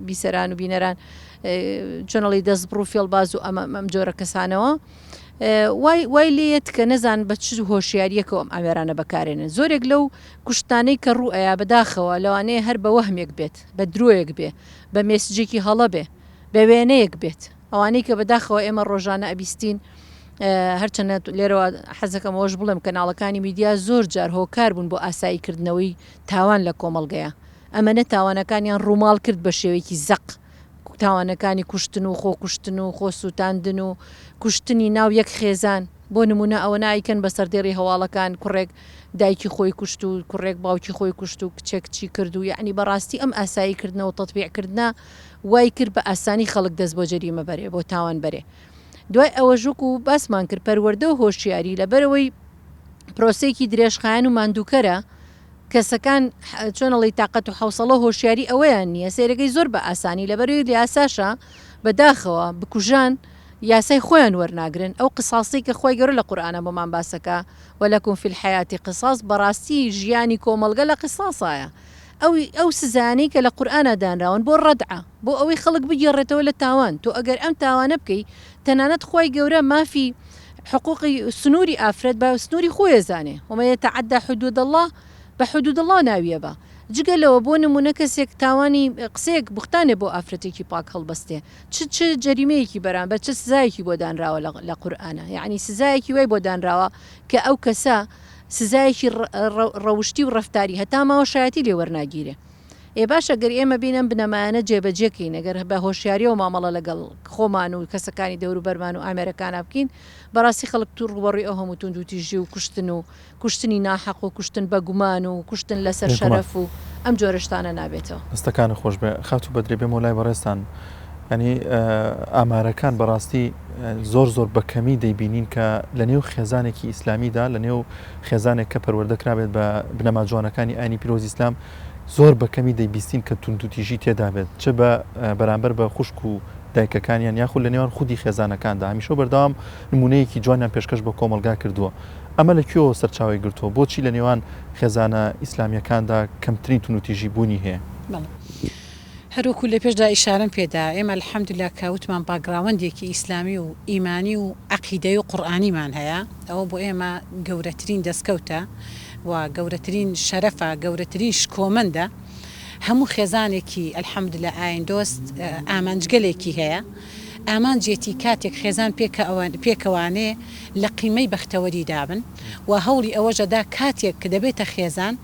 بیسەران و بینەران چۆنەڵی دەستبڕ و فێڵباز و ئەمە ئەم جۆرە کەسانەوە وای وای لێیەت کە نەزان بە چ هۆشیاریەکەوە ئەم ئامێرانە بەکارێنن زۆرێک لەو کوشتانەی کە ڕوو ئەیا بەداخەوە لەوانەیە هەر بە وەهمێک بێت بە درۆیەک بێ بە مێسجێکی هەڵە بێ بە وێنەیەک بێت ئەوانەی کە بەداخەوە ئێمە ڕۆژانە ئەبیستین هەرچەنە لێرەوە حەزەکەم ئەوەش بڵێم کەناڵەکانی میدیا زۆر جار هۆکار بوون بۆ ئاسایی کردنەوەی تاوان لە کۆمەڵگەیە ئەمەنە تاوانەکانیان ڕووماڵ کرد بە شێوەیەکی زەق تاوانەکانی کوشتن و خۆکوشتن و خۆسووتاندن و کوشتنی ناو یەک خێزان بۆ نموونە ئەوەنە ئەیکەن بە سەردێڕی هەواڵەکان کوڕێک دایکی خۆی کوشت و کوڕێک باوکی خۆی کوشت و کچێک چی کرد و یەعنی بەڕاستی ئەم ئاسایی کردنە و تەتبیع کردنە وای کرد بە ئاسانی خەڵک دەست بۆ جەریمە بەرێ بۆ تاوان بەرێ. دوای ئەوەش وەکو باسمان کرد پەروەردە و هۆشیاری لەبەرئەوەی پرۆسەیەکی درێژخایەن و ماندووکەرە کەسەکان چۆن ئەڵێی تاقەت و حەوسەڵە و هۆشیاری ئەوەیان نییە سەیرەکەی زۆر بە ئاسانی لەبەرئەوەی یاساشە بەداخەوە بکوژان یاسای خۆیان وەرناگرن ئەو قساسەی کە خوای گەورە لە قورئانا بۆمان باسەکا ولکم فی الحیاة قصاص بەڕاستی ژیانی کۆمەڵگە لە قساسایە ئەو ئەو سزایانەی کە لە قورئانا دانراون بۆ ڕەدعە بۆ ئەوەی خەڵک بگێڕێتەوە لە تاوان تۆ ئەگەر ئەم تاوانە بکەی تەنانەت خوای گەورە مافی حقوقی سنوری ئافرەت بە سنوری خۆی ئەزانێ ومن یتعدی حدود اللە بە حدود اللە ناوی ئەبا جگە لەوە بۆ نمونە کەسێک تاوانی قسەیەک بوختانێ بۆ ئافرەتێکی پاک هەڵبەستێ چ چ جەریمەیەکی بەرامبەر چ سزایەکی بۆ دانراوە لە لە قورئانا یەعنی سزایەکی وای بۆ دانراوە کە ئەو کەسە سزایەکی ڕەوشتی و ڕەفتاری هەتا ماوە شایەتی لێ وەرناگیرێ. ئێ باشە گەر ئێمە بێین ئەم بنەمایانە جێبەجێ کەین، ئەگەر بە هۆشیاریەوە مامەڵە لەگەڵ خۆمان و کەسەکانی دەوروبەرمان و ئامێرەکانا بکەین، بەڕاستی خەڵک تو ڕووبەڕووی ئەو هەموو توندوتیژی و کوشتن و کوشتنی ناحەق و کوشتن بە گومان و کوشتن لەسەر
بێگومان.
شەرەف و ئەم جۆرە شتانە نابێتەوە.
دەستەکانت خۆش بێ خاتوو بەدرێ بێمەوە لای بەڕێزتان یانی ئامارەکان بەڕاستی زۆر زۆر بە کەمی دەیبینین کە لە نێو خێزانێکی ئیسلامیدا لە نێو خێزانێک کە پەروەردە کرابێت بە بنەما جوانەکانی ئاینی پیرۆزی ئیسلام زۆر بە کەمی دەیبیستین کە توندوتیژی تێدا بێت چ بە بەرامبەر بە خوشک و دایکەکانیان یاخود لە نێوان خودی خێزانەکاندا هەمیشە بەردەوام نمونەیەکی جوانیان پێشکەش بە کۆمەڵگا کردووە ئەمە لە کوێوە سەرچاوەی گرتووە؟ بۆچی لە نێوان خێزانە ئیسلامییەکاندا کەمترین توندوتیژی بوونی هەیە؟
بەڵێ. هەر وەکو لە پێشدا ئیشارەم پێ دا، ئێمە الحمدللە کە وتمان باکگراوەندێکی ئیسلامی و ئیمانی و عەقیدەیی و قورئانیمان هەیە، ئەوە بۆ ئێمە گەورەترین دەستکەوتە و گەورەترین شەرەفە، گەورەترین شکۆمەندە. هەموو خێزانێکی الحمدللە ئایندۆست ئامانجگەلێکی هەیە. ئامانجیەتی کاتێک خێزان پێکەوانێ لە قیمەی بەختەوەری دابن و هەوڵی ئەوەش ئەدا کاتێک کە دەبێتە خێزان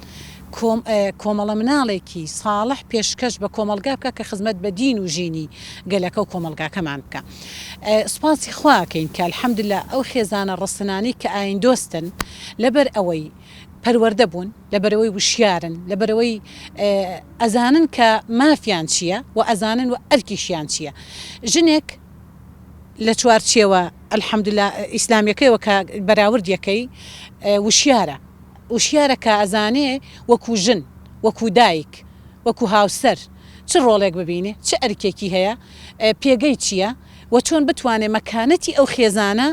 کۆمەڵە مناڵێکی ساڵح پێشکەش بە کۆمەڵگا بکا کە خزمەت بە دین و ژینی گەلەکە و کۆمەڵگاکەمان بکا. سوپاسی خوا ئەکەین کە الحمدللە ئەو خێزانە ڕەسەنانەی کە ئایندۆستن لەبەر ئەوەی پەروەردە بوون، لەبەرئەوەی وشیارن، لەبەرئەوەی ئەزانن کە مافیان چییە و ئەزانن و ئەرکیشیان چییە. ژنێک لە چوارچێوە الحمدللە ئیسلامیەکەیەوە کە بەراوردیەکەی وشیارە، وشیارە کە ئەزانێ وەکو ژن، وەکو دایک، وەکو هاوسەر چ ڕۆڵێک ببینێ، چ ئەرکێکی هەیە، پێگەی چییە و چۆن بتوانێ مەکانەتی ئەو خێزانە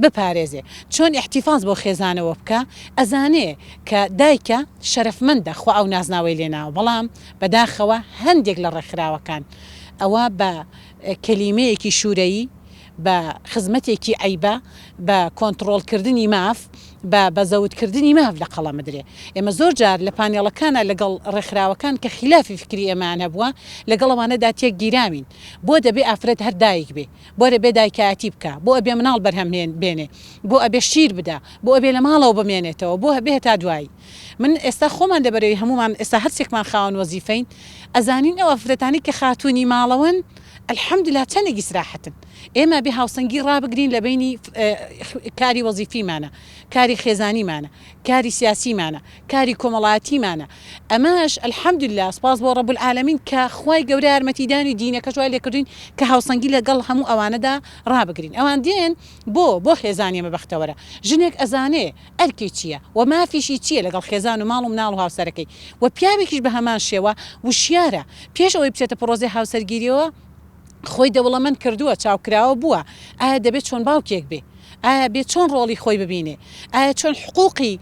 بپارێزێ، چۆن ئیحتیفاز بەو خێزانەوە بکا، ئەزانێ کە دایکە شەرەفمەندە خوا ئەو نازناوەی لێ ناوە، بەڵام بەداخەوە هەندێک لە ڕێکخراوەکان ئەوە بە کەلیمەیەکی شورەیی، بە خزمەتێکی عەیبە، بە کۆنتڕۆڵکردنی ماف، بە بە زەوتکردنی ماف لە قەڵەم ئەدرێ. ئێمە زۆر جار لە پانێڵەکانا لەگەڵ ڕێکخراوەکان کە خیلافی فکری ئێمەیان هەبووە، لەگەڵ ئەوانەدا تێک گیراوین. بۆ دەبێ ئافرەت هەر دایک بێ؟ بۆ دەبێ دایکایەتی بکا؟ بۆ ئەبێ مناڵ بەرهەم بێنێ؟ بۆ ئەبێ شیر بدا؟ بۆ ئەبێ لە ماڵەوە بمێنێتەوە؟ بۆ ئەبێ هەتا دوایی. من ئێستا خۆمان لەبەرەوەی هەموومان ئێستا هەرسێکمان خاوەن وەزیفەین ئەزانین ئەو ئافرەتانەی کە خاتوونی ماڵەوەن الحمدللە چەندێک ئیسراحەتن ئێمە بێ هاوسەنگی ڕابگرین لە بەینی کاری وەزیفیمانە کاری خێزانیمانە کاری سیاسیمانە کاری کۆمەڵایەتیمانە ئەمەش الحمدللە سوپاس بۆ رب العالمین کە خوای گەورە یارمەتیدان و دینەکەش وای لێکردوین کە هاوسەنگی لەگەڵ هەموو ئەوانەدا ڕابگرین ئەوان دێن بۆ بۆ خێزانی ئێمە بەختەوەرە ژنێک ئەزانێ ئەرکی چییە و مافیشی چییە لەگەڵ خێزان و ماڵ و مناڵ و هاوسەرەکەی و پیاوێکیش بە هەمان شێوە وشیارە پێش ئەوەی بچێتە پڕۆزەی هاوسەرگیریەوە خۆی دەوڵەمەند کردووە چاوکراوە بووە ئایا دەبێت چۆن باوکێک بێ ئایا بێ چۆن ڕۆڵی خۆی ببینێ ئایا چۆن حقوقی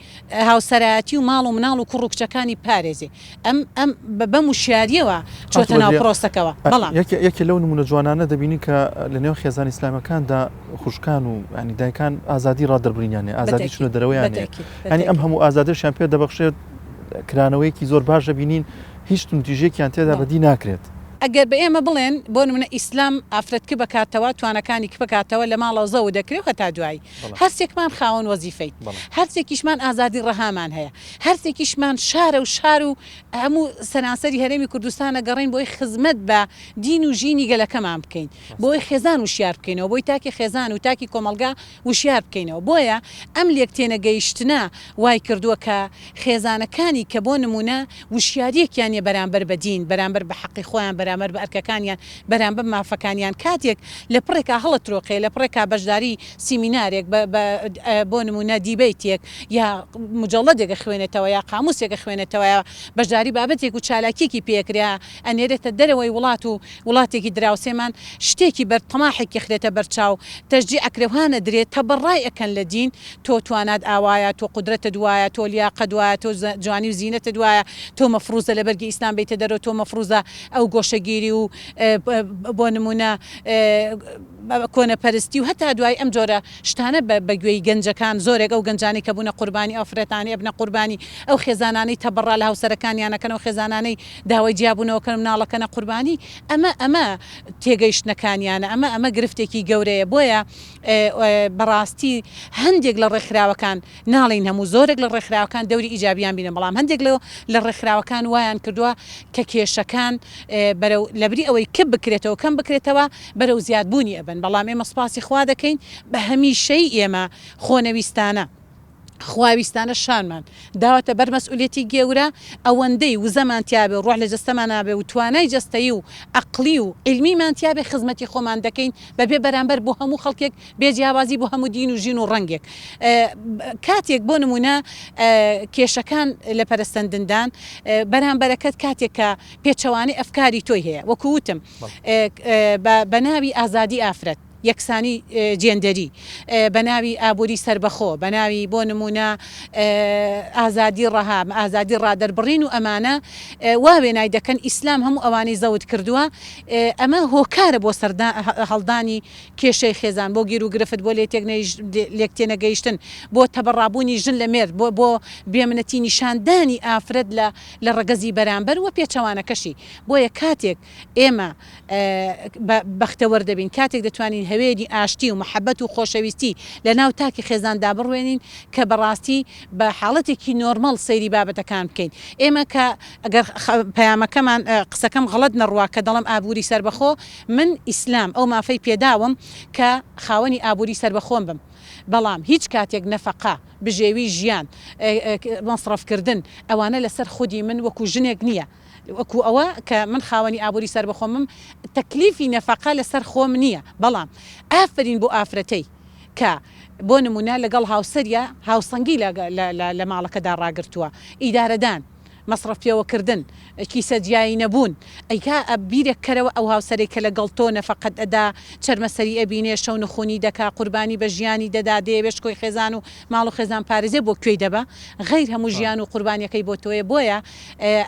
هاوسەرایەتی و ماڵ و مناڵ و کوڕ و کچەکانی بپارێزێ ئەم ئەم بەم وشیاریەوە چۆتە ناو پرۆسەکەوە بەڵام
یەکێ لەو نمونە جوانانە دەبینی کە لە نێو خێزان ئیسلامەکاندا خوشکان و ینی دایکان ئازادی ڕادەربرینیان هەیە ئازادی چونە دەرەوەیان هەیە ینی ئەم هەموو ئازادیشیان پێ دەبەخشێت کرانەوەیەکی زۆر باش دەبینین هیچ توندوتیژیەکیان تێدا بەدی ناکرێت.
ئەگەر بە ئێمە بڵێن بۆ نمونە ئیسلام ئافرەت کپەکاتەوە توانەکانی کپەکاتەوە لە ماڵەوە زەوت دەکرێ و هەتا دوایی هەرسێکمان خاوەن وەزیفەین هەرسێکیشمان ئازادی ڕەهامان هەیە هەرسێکیشمان شارە و شار و هەموو سەرانسەری هەرێمی کوردستان ئەگەڕێین بۆی خزمەت بە دین و ژینی گەلەکەمان بکەین بۆی خێزان وشیار بکەینەوە، بۆی تاکی خێزان و تاکی کۆمەڵگا وشیار بکەینەوە. بۆیە ئەم لێکتێنەگەیشتنە وای کردووە کە خێزانەکانی کە بۆ نموونە وشیارییەکیان نییە بەرامبەر بە دین، بەرامبەر بە حەقی خۆیان، بەرامبەر. بەرامبەر بە ئەرکەکانیان بەرامبەر مافەکانیان کاتێک لە پڕێکا هەڵەترۆقێ لە پڕێکا بەشداری سیمینارێک بە بە بۆ نموونە دیبەیتێک یا موجەڵەدێک ئەخوێنێتەوە یا قامووسێک ئەخوێنێتەوە یا بەشداری بابەتێک و چالاکییەکی پێ ئەکرێ ئەنێرێتە دەرەوەی وڵات و وڵاتێکی دراوسێمان شتێکی بەر تەماحێک ئەخرێتە بەر چاو تەشجیع ئەکرێ و هان ئەدرێ تەبەڕای ئەکەن لە دین تۆ توانات ئاوایە تۆ قودرەتت وایە تۆ لیاقەت وایە تۆ جوانی و زینەتت وایە تۆ مەفروزە لە بەرگی ئیسلام بێیتە دەرەوە تۆ مەفروزە ئەو گۆشەگیری و بۆ نمونە کۆنەپەرستی و هەتا دوایی ئەم جۆرە شتانە بە گوێی گەنجەکان زۆرێک ئەو گەنجانەی کە بوونە قوربانی ئافرەتانی ئەبنە قوربانی ئەو خێزانانەی تەبەڕا لە هاوسەرەکانیان ئەکەن ئەو خێزانانەی داوای جیابوونەوە کەن و مناڵەکەنە قوربانی ئەمە ئەمە تێگەیشتنەکانیانە ئەمە ئەمە گرفتێکی گەورەیە بۆیە بەڕاستی هەندێک لە ڕێکخراوەکان ناڵێین هەموو، زۆرێک لە ڕێکخراوەکان دەوری ئیجابیان بینە، بەڵام هەندێک لە لە ڕێکخراوەکان وایان کردووە کە کێشەکان بەرەو لەبری ئەوەی کپ بکرێتەوە کەم بکرێتەوە بەرەو زیادبوونی ئەبەن، بەڵام ئێمە سوپاسی خوا دەکەین بە هەمیشەیی ئێمە خۆنەویستانە، خواویستانە شانمان داوەتە بەر مەسئولیەتی گەورە، ئەوەندەی وزەمان تیابێ و ڕۆح لە جەستەمانا بێ و توانای جەستەیی و ئەقڵی و عیلمیمان تیابێ خزمەتی خۆمان دەکەین بەبێ بەرامبەر بۆ هەموو خەڵکێک بێ جیاوازی بۆ هەموو دین و ژین و ڕەنگێک. کاتێک بۆ نموونە کێشەکان لە پەرەسەندندان، بەرامبەرەکەت کاتێک کە پێچەوانەی ئەفکاری تۆی هەیە، وەکوو وتم بە ناوی ئازادی ئافرەت، یەکسانی جێندەری، بە ناوی ئابووری سەربەخۆ، بە ناوی بۆ نموونە ئازادی ڕەها، ئازادی ڕادەربڕین و ئەمانە وا وێنای دەکەن ئیسلام هەموو ئەوانەی زەوت کردووە، ئەمە هۆکارە بۆ سەرهەڵدانی کێشەی خێزان، بۆ گیروگرفت، بۆ لێکتێنەگەیشتن، بۆ تەبەڕابوونی ژن لە مێرد، بۆ بۆ بێمنەتی نیشاندانی ئافرەت لە لە ڕەگەزی بەرامبەر و پێچەوانەکەشی. بۆیە کاتێک ئێمە بە بەختەوەر دەبین، کاتێک دەتوانین هەوێنی ئاشتی و مەحەبەت و خۆشەویستی لە ناو تاکی خێزاندا بڕوێنین کە بەڕاستی بە حاڵەتێکی نۆرمەڵ سەیری بابەتەکان بکەین. ئێمە کە گەر پەیامەکەمان قسەکەم غەڵەت نەڕوا کە دەڵێم ئابووری سەربەخۆ، من ئیسلام ئەو مافەی پێداوم کە خاوەنی ئابووری سەربەخۆم بم، بەڵام هیچ کاتێک نەفەقە، بژێوی ژیان، مەسرەفکردن، ئەوانە لەسەر خودی من وەکو ژنێک نییە، وەکو ئەوە کە من خاوەنی ئابووری سەربەخۆم بم تەکلیفی نەفەقە لەسەر خۆم نییە، بەڵام ئافەرین بۆ ئافرەتەی کە بۆ نموونە لەگەڵ هاوسەریا هاوسەنگی لە ماڵەکەدا ڕاگرتووە، ئیدارەدان. مەسرەف پێوەکردن، کیسە جیایی نەبوون، ئەی کا بیرێک کەرەوە ئەو هاوسەرەی کە لەگەڵ تۆ نەفەقەت ئەدا، چەرمەسەری ئەبینێ، شەو نخونی دەکا، قوربانی بە ژیانی دەدا، دەیەوێ شکۆی خێزان و ماڵ و خێزان پارێزێ بۆ کوێی دەبا؟ غەیر هەموو ژیان و قوربانیەکەی بۆ تۆیە، بۆیە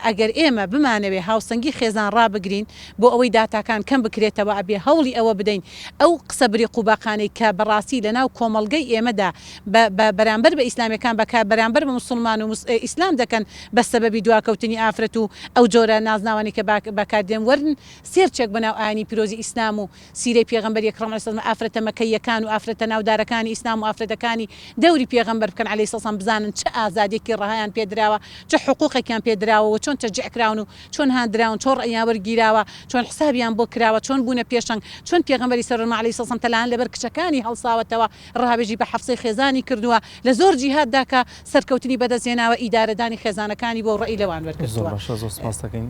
ئەگەر ئێمە بمانەوێ هاوسەنگی خێزان ڕابگرین بۆ ئەوەی داتاکان کەم بکرێتەوە ئەبێ هەوڵی ئەوە بدەین ئەو قسە بریق و باقانەی کە بەڕاستی لەناو کۆمەڵگەی ئێمەدا بە بە بەرامبەر بە ئیسلامیەکان بە کە بەرامبەر بە موسڵمان و ئیسلام دەکەن بە سەبەبی دواکەوتنی ئافرەت و ئەو جۆرە نازناوانەی کە بەکار دێن وەرن سێرچێک بە ناو ئاینی پیرۆزی ئیسلام و سیرەی پێغەمبەری ئەکرەم علیە سلام ئافرەتە مەکەییەکان و ئافرەتە ناودارەکانی ئیسلام و ئافرەتەکانی دەوری پێغەمبەر بکەن علیە سلام بزانن چ ئازادیەکی ڕەهایان پێ دراوە چ حقوقێکیان پێ دراوە و چۆن تەشجیع کراون و چۆن هاندراون چۆن ڕەئیان وەرگیراوە چۆن حسابیان بۆ کراوە چۆن بوونە پێشەنگ چۆن پێغەمبەری سەروەرمان علیە سلام تەلان لەبەر کچەکانی هەڵساوەتەوە ڕاوێژی بە حەفسەی خێزانی کردووە، لە زۆر جیهاتدا کە سەرکەوتنی بەدەست هێناوە ئیدارەدانی خێزانەکانی بووە و ڕەئی لەوان وەرگرتووە.
زۆر باشە زۆر سپاست دەکەین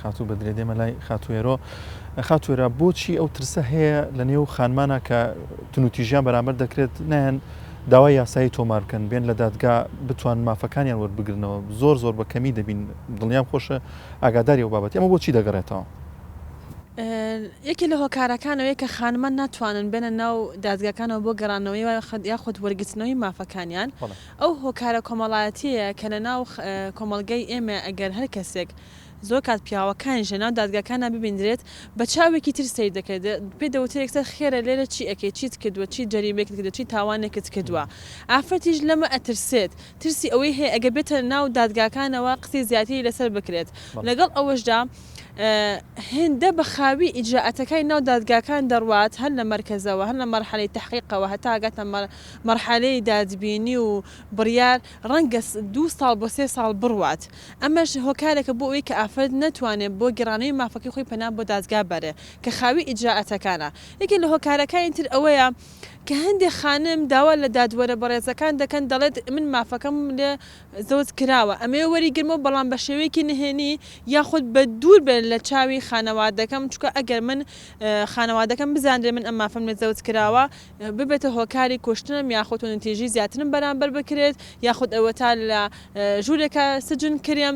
خاتوو بەدرێ دێمە لای خاتوو هێرۆ. خاتوو هێرا بۆچی ئەو ترسە هەیە لە نێو خانمانە کە توندوتیژیان بەرامبەر دەکرێت نایەن داوای یاسایی تۆمار بکەن بێن لە دادگا بتوان مافەکانیان وەربگرنەوە زۆر زۆر بە کەمی دەبین دڵنیام خۆشە ئاگاداری ئەو بابەتی ئەمە بۆچی دەگەڕێتەوە؟
یەکێ لە هۆکارەکان ئەوەیە کە خانمان ناتوانن بێنە ناو دادگاکانەوە بۆ گەڕانەوەی یاخود وەرگرتنەوەی مافەکانیان ئەو هۆکارە کۆمەڵایەتیەیە کە لە ناو کۆمەڵگەی ئێمە ئەگەر هەر کەسێک زۆر کات پیاوەکانیش لە ناو دادگاکانە ببیندرێت بە چاوێکی تر سەیر دەکرێت پێ دەوترێت یەکسەر خێرە لێرە چی ئەکەی چیت کردووە چی جەریمەیەکت کردووە چی تاوانێکت کردووە ئافرەتیش لەمە ئەترسێت ترسی ئەوەی هەیە ئەگەر بێتە ناو دادگاکانەوە قسەی زیاتری لەسەر بکرێت لەگەڵ ئەوەشدا هێندە بە خاوی ئیجرائاتەکانی ناو دادگاکان دەڕوات هەر لە مەرکەزەوە هەر لە مەرحەلەی تەحقیقەوە هەتا ئەگاتە مەرحەلەی دادبینی و بڕیار ڕەنگە دوو ساڵ بۆ سێ ساڵ بڕوات ئەمەش هۆکارێکە بۆ ئەوەی کە ئافرەت نەتوانێت بۆ گێڕانەوەی مافەکەی خۆی پەنا بۆ دادگا بەرێ کە خاوی ئیجرائاتەکانە یەکێک لە هۆکارەکانی تر ئەوەیە کە هەندێک خانم داوا لە دادوەرە بەڕێزەکان دەکەن دەڵێت من مافەکەم لێ زەوت کراوە ئەمەوێ وەریگرمەوە بەڵام بە شێوەیەکی نهێنی یاخود بە دوور بێت لە چاوی خانەوادەکەم چونکە ئەگەر من خانەوادەکەم بزانرێ من ئەم مافەم لێ زەوت کراوە ببێتە هۆکاری کوشتنم یاخود توندوتیژی زیاترم بەرامبەر بکرێت یاخود ئەوەتا لە ژوورێکا سجن کرێم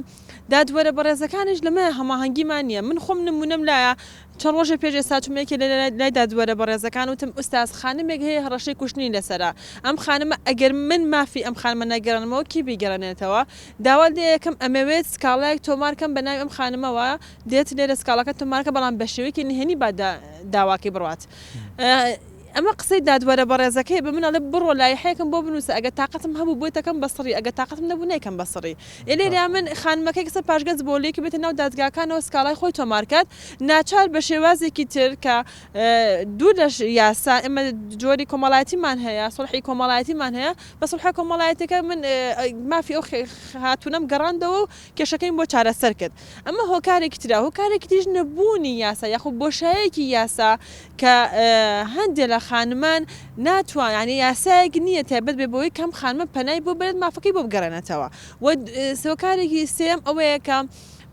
دادوەرە بەڕێزەکانیش لەمە هەماهەنگیمان نییە من خۆم نمونەم لایە چەند ڕۆژێ پێش ئێستا چوومە یەکێ لە لای دادوەرە بەڕێزەکان وتم ئوستاز خانمێک هەیە هەڕەشەی کوشتنی لەسەرە ئەم خانمە ئەگەر من مافی ئەم خانمە نەگەڕێنمەوە کی بیگەڕێنێتەوە داوا لێ ئەکەم ئەمەوێت سکاڵایەک تۆمار کەم بە ناوی ئەم خانمەوە دێت لێرە سکاڵاکە تۆمار کە بەڵام بە شێوەیەکی نهێنی با داواکەی بڕوات ئەمە قسەی دادوەرە بەڕێزەکەیە بە من ئەڵێ بڕۆ لایحەیەکم بۆ بنووسە ئەگەر تاقەتم هەبوو بۆی دەکەم بە سڕی ئەگەر تاقەتم نەبوو نایکەم بە سڕی ئێ لێرە من خانمەکەی کەسە پاشگەز بۆ لێکی بێتە ناو دادگاکانەوە سکاڵای خۆی تۆمار کات ناچار بە شێوازێکی تر کە دوور لە یاسا ئێمە جۆری کۆمەڵایەتیمان هەیە سوڵحی کۆمەڵایەتیمان هەیە بە سوڵحە کۆمەڵایەتیەکە من مافی ئەو خاتوونەم گەڕاندەوە و کێشەکەیم بۆ چارەسەر کرد ئەمە هۆکارێکی ترە هۆکارێکی تریش نەبوونی یاسا یاخود بۆشایەکی یاسا کە هەندێ لە خانمان ناتوان یانی یاسایەک نییە تایبەت بێ بەوەی کەم خانمە پەنای بۆ بەرێت مافەکەی بۆ بگەڕێنێتەوە و هۆکارێکی سێیەم ئەوەیە کە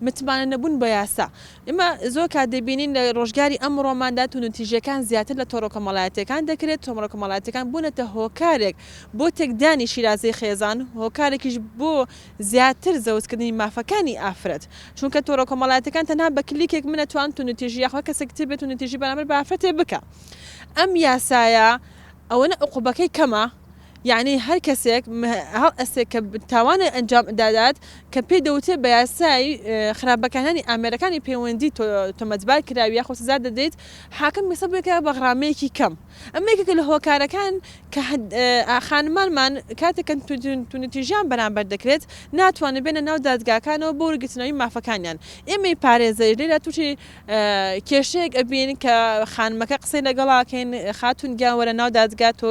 متمانە نەبوون بە یاسا ئێمە زۆر کات دەبینین لە ڕۆژگاری ئەمڕۆماندا توندوتیژیەکان زیاتر لە تۆڕە کۆمەڵایەتیەکان دەکرێت تۆڕە کۆمەڵایەتیەکان بوونەتە هۆکارێک بۆ تێکدانی شیرازەی خێزان هۆکارێکیش بۆ زیاتر زەوتکردنی مافەکانی ئافرەت چونکە تۆڕە کۆمەڵایەتیەکان تەنها بە کلیکێک من ئەتوانم توندوتیژی یاخوا کەسێکی تر بێت توندوتیژی بەرامبەر بە ئافرەتێ بکا ئەم یاسایە ئەوەنە عقوبەکەی کەمە یەعنی هەر کەسێک هەڵئەسێ کە تاوانێک ئەنجام دادات کە پێی دەوترێ بە یاسای خراپ بەکارهێنانی ئامێرەکانی پەیوەندی تۆمەتبار کراوی یاخود سزا دەدەیت حاکم ئێستا بۆیەکە بە غرامەیەکی کەم ئەمە یەکێکە لە هۆکارەکان کە خانمانمان کاتێک کە توندوتیژیان بەرامبەر دەکرێت ناتوانن بێنە ناو دادگاکانەوە بۆ وەرگرتنەوەی مافەکانیان ئێمەی پارێزەریش لێرە تووشی کێشەیەک ئەبین کە خانمەکە قسەی لەگەڵاکەین خاتون گیان وەرە ناو دادگا تۆ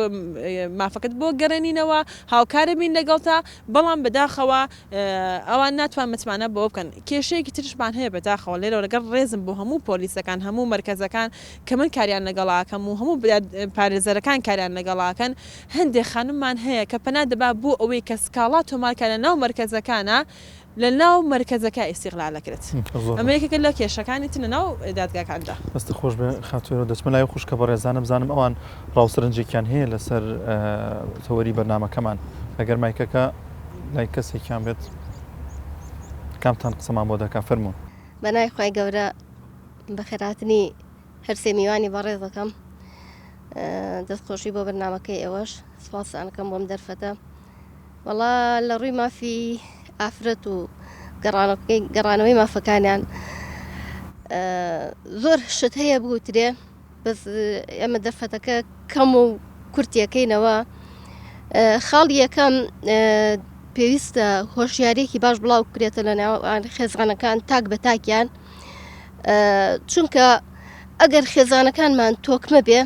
مافەکەت بۆ گەڕێنینەوە هاوکارە بین لەگەڵتا بەڵام بەداخەوە ئەوان ناتوان متمانە بەوە بکەن کێشەیەکی ترشمان هەیە بەداخەوە لێرەوە لەگەڵ ڕێزم بۆ هەموو پۆلیسەکان هەموو مەرکەزەکان کە من کاریان لەگەڵاکەم و هەموو پارێزەرەکان کاریان لەگەڵاکەن هەندێک خانممان هەیە کە پەنا دەبا بۆ ئەوەی کە سکاڵا تۆمارکە لە ناو مەرکەزەکانە لە ناو مەرکەزەکە ئیستیغلال ئەکرێت. ئەمە یەکێکە لە کێشەکانی تر لە ناو دادگاکاندا.
دەستت خۆش بێ خاتوو هێرۆ. دەچمە لای خوشکە بەڕێزانە بزانم ئەوان ڕا و سەرنجێکیان هەیە لەسەر تەوەری بەرنامەکەمان. ئەگەر مایکەکە لای کەسێکیان بێت کامتان قسەمان بۆ دەکا فەرموون.
بەناوی خوای گەورە بەخێرهاتنی هەرسێ میوانی بەڕێزەکەم دەستخۆشی بۆ بەرنامەکەی ئێوەش سپاسیان ئەکەم بۆم دەرفەتە وەڵا لە ڕووی مافی ئافرەت و گەڕانەکەی گەڕانەوەی مافەکانیان زۆر شت هەیە بگوترێ بەس ئێمە دەرفەتەکە کەم و کورتیەکەینەوە خاڵی یەکەم پێویستە هۆشیارێکی باش بڵاو بکرێتە لە ناوان خێزانەکان تاک بە تاکیان چونکە ئەگەر خێزانەکانمان تۆکمە بێ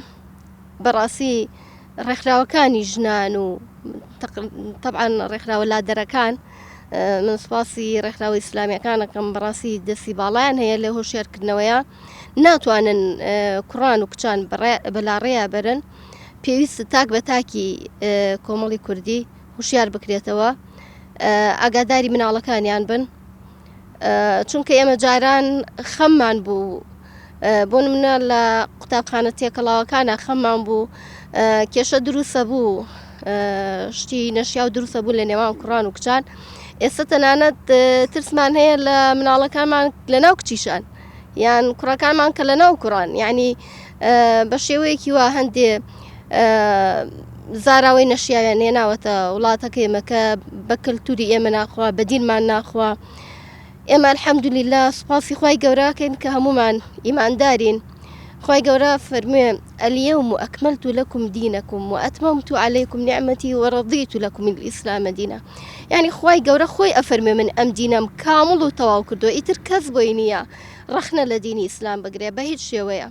بەڕاستی ڕێکخراوەکانی ژنان و تەبعەن ڕێکخراوە لادەرەکان من سپاسی ڕێکخراوە ئیسلامیەکانەکەم بەڕاستی دەستی باڵایان هەیە لە هۆشیارکردنەوەیە ناتوانن کوڕان و کچان بەلاڕێیا بەرن پێویستە تاک بە تاکی کۆمەڵی کوردی هوشیار بکرێتەوە ئاگاداری مناڵەکانیان بن چونکە ئێمە جاران خەممان بوو بۆ نمونە لە قوتابخانە تێکەڵاوەکانە خەممان بوو کێشە دروستە بوو شتی نەشیاو دروستە بوو لە نێوان کوڕان و کچان ئێستا تەنانەت ترسمان هەیە لە مناڵەکانمان لە ناو کچیشان یان کوڕەکانمان کە لە ناو کوڕان یعنی بە شێوەیەکی وا هەندێ زاراوەی نەشیاویان هێناوەتە وڵاتەکە ئێمە کە بە کەلتوری ئێمە ناخوا بە دینمان ناخوا ئێمە الحەمدللە سوپاسی خوای گەورەکەین کە هەمومان ئیماندارین خوای گەورە فەرموێ اليوم أكملت لكم دينكم وأتممت عليكم نعمتي ورضيت لكم الإسلام دينا یعنی خوای گەورە خۆی ئەفەرمێ من ئەم دینەم کامڵ و تەواو کردووە ئیتر کەس بۆی نییە ڕەخنە لە دینی ئیسلام بگرێ بە هیچ شێوەیە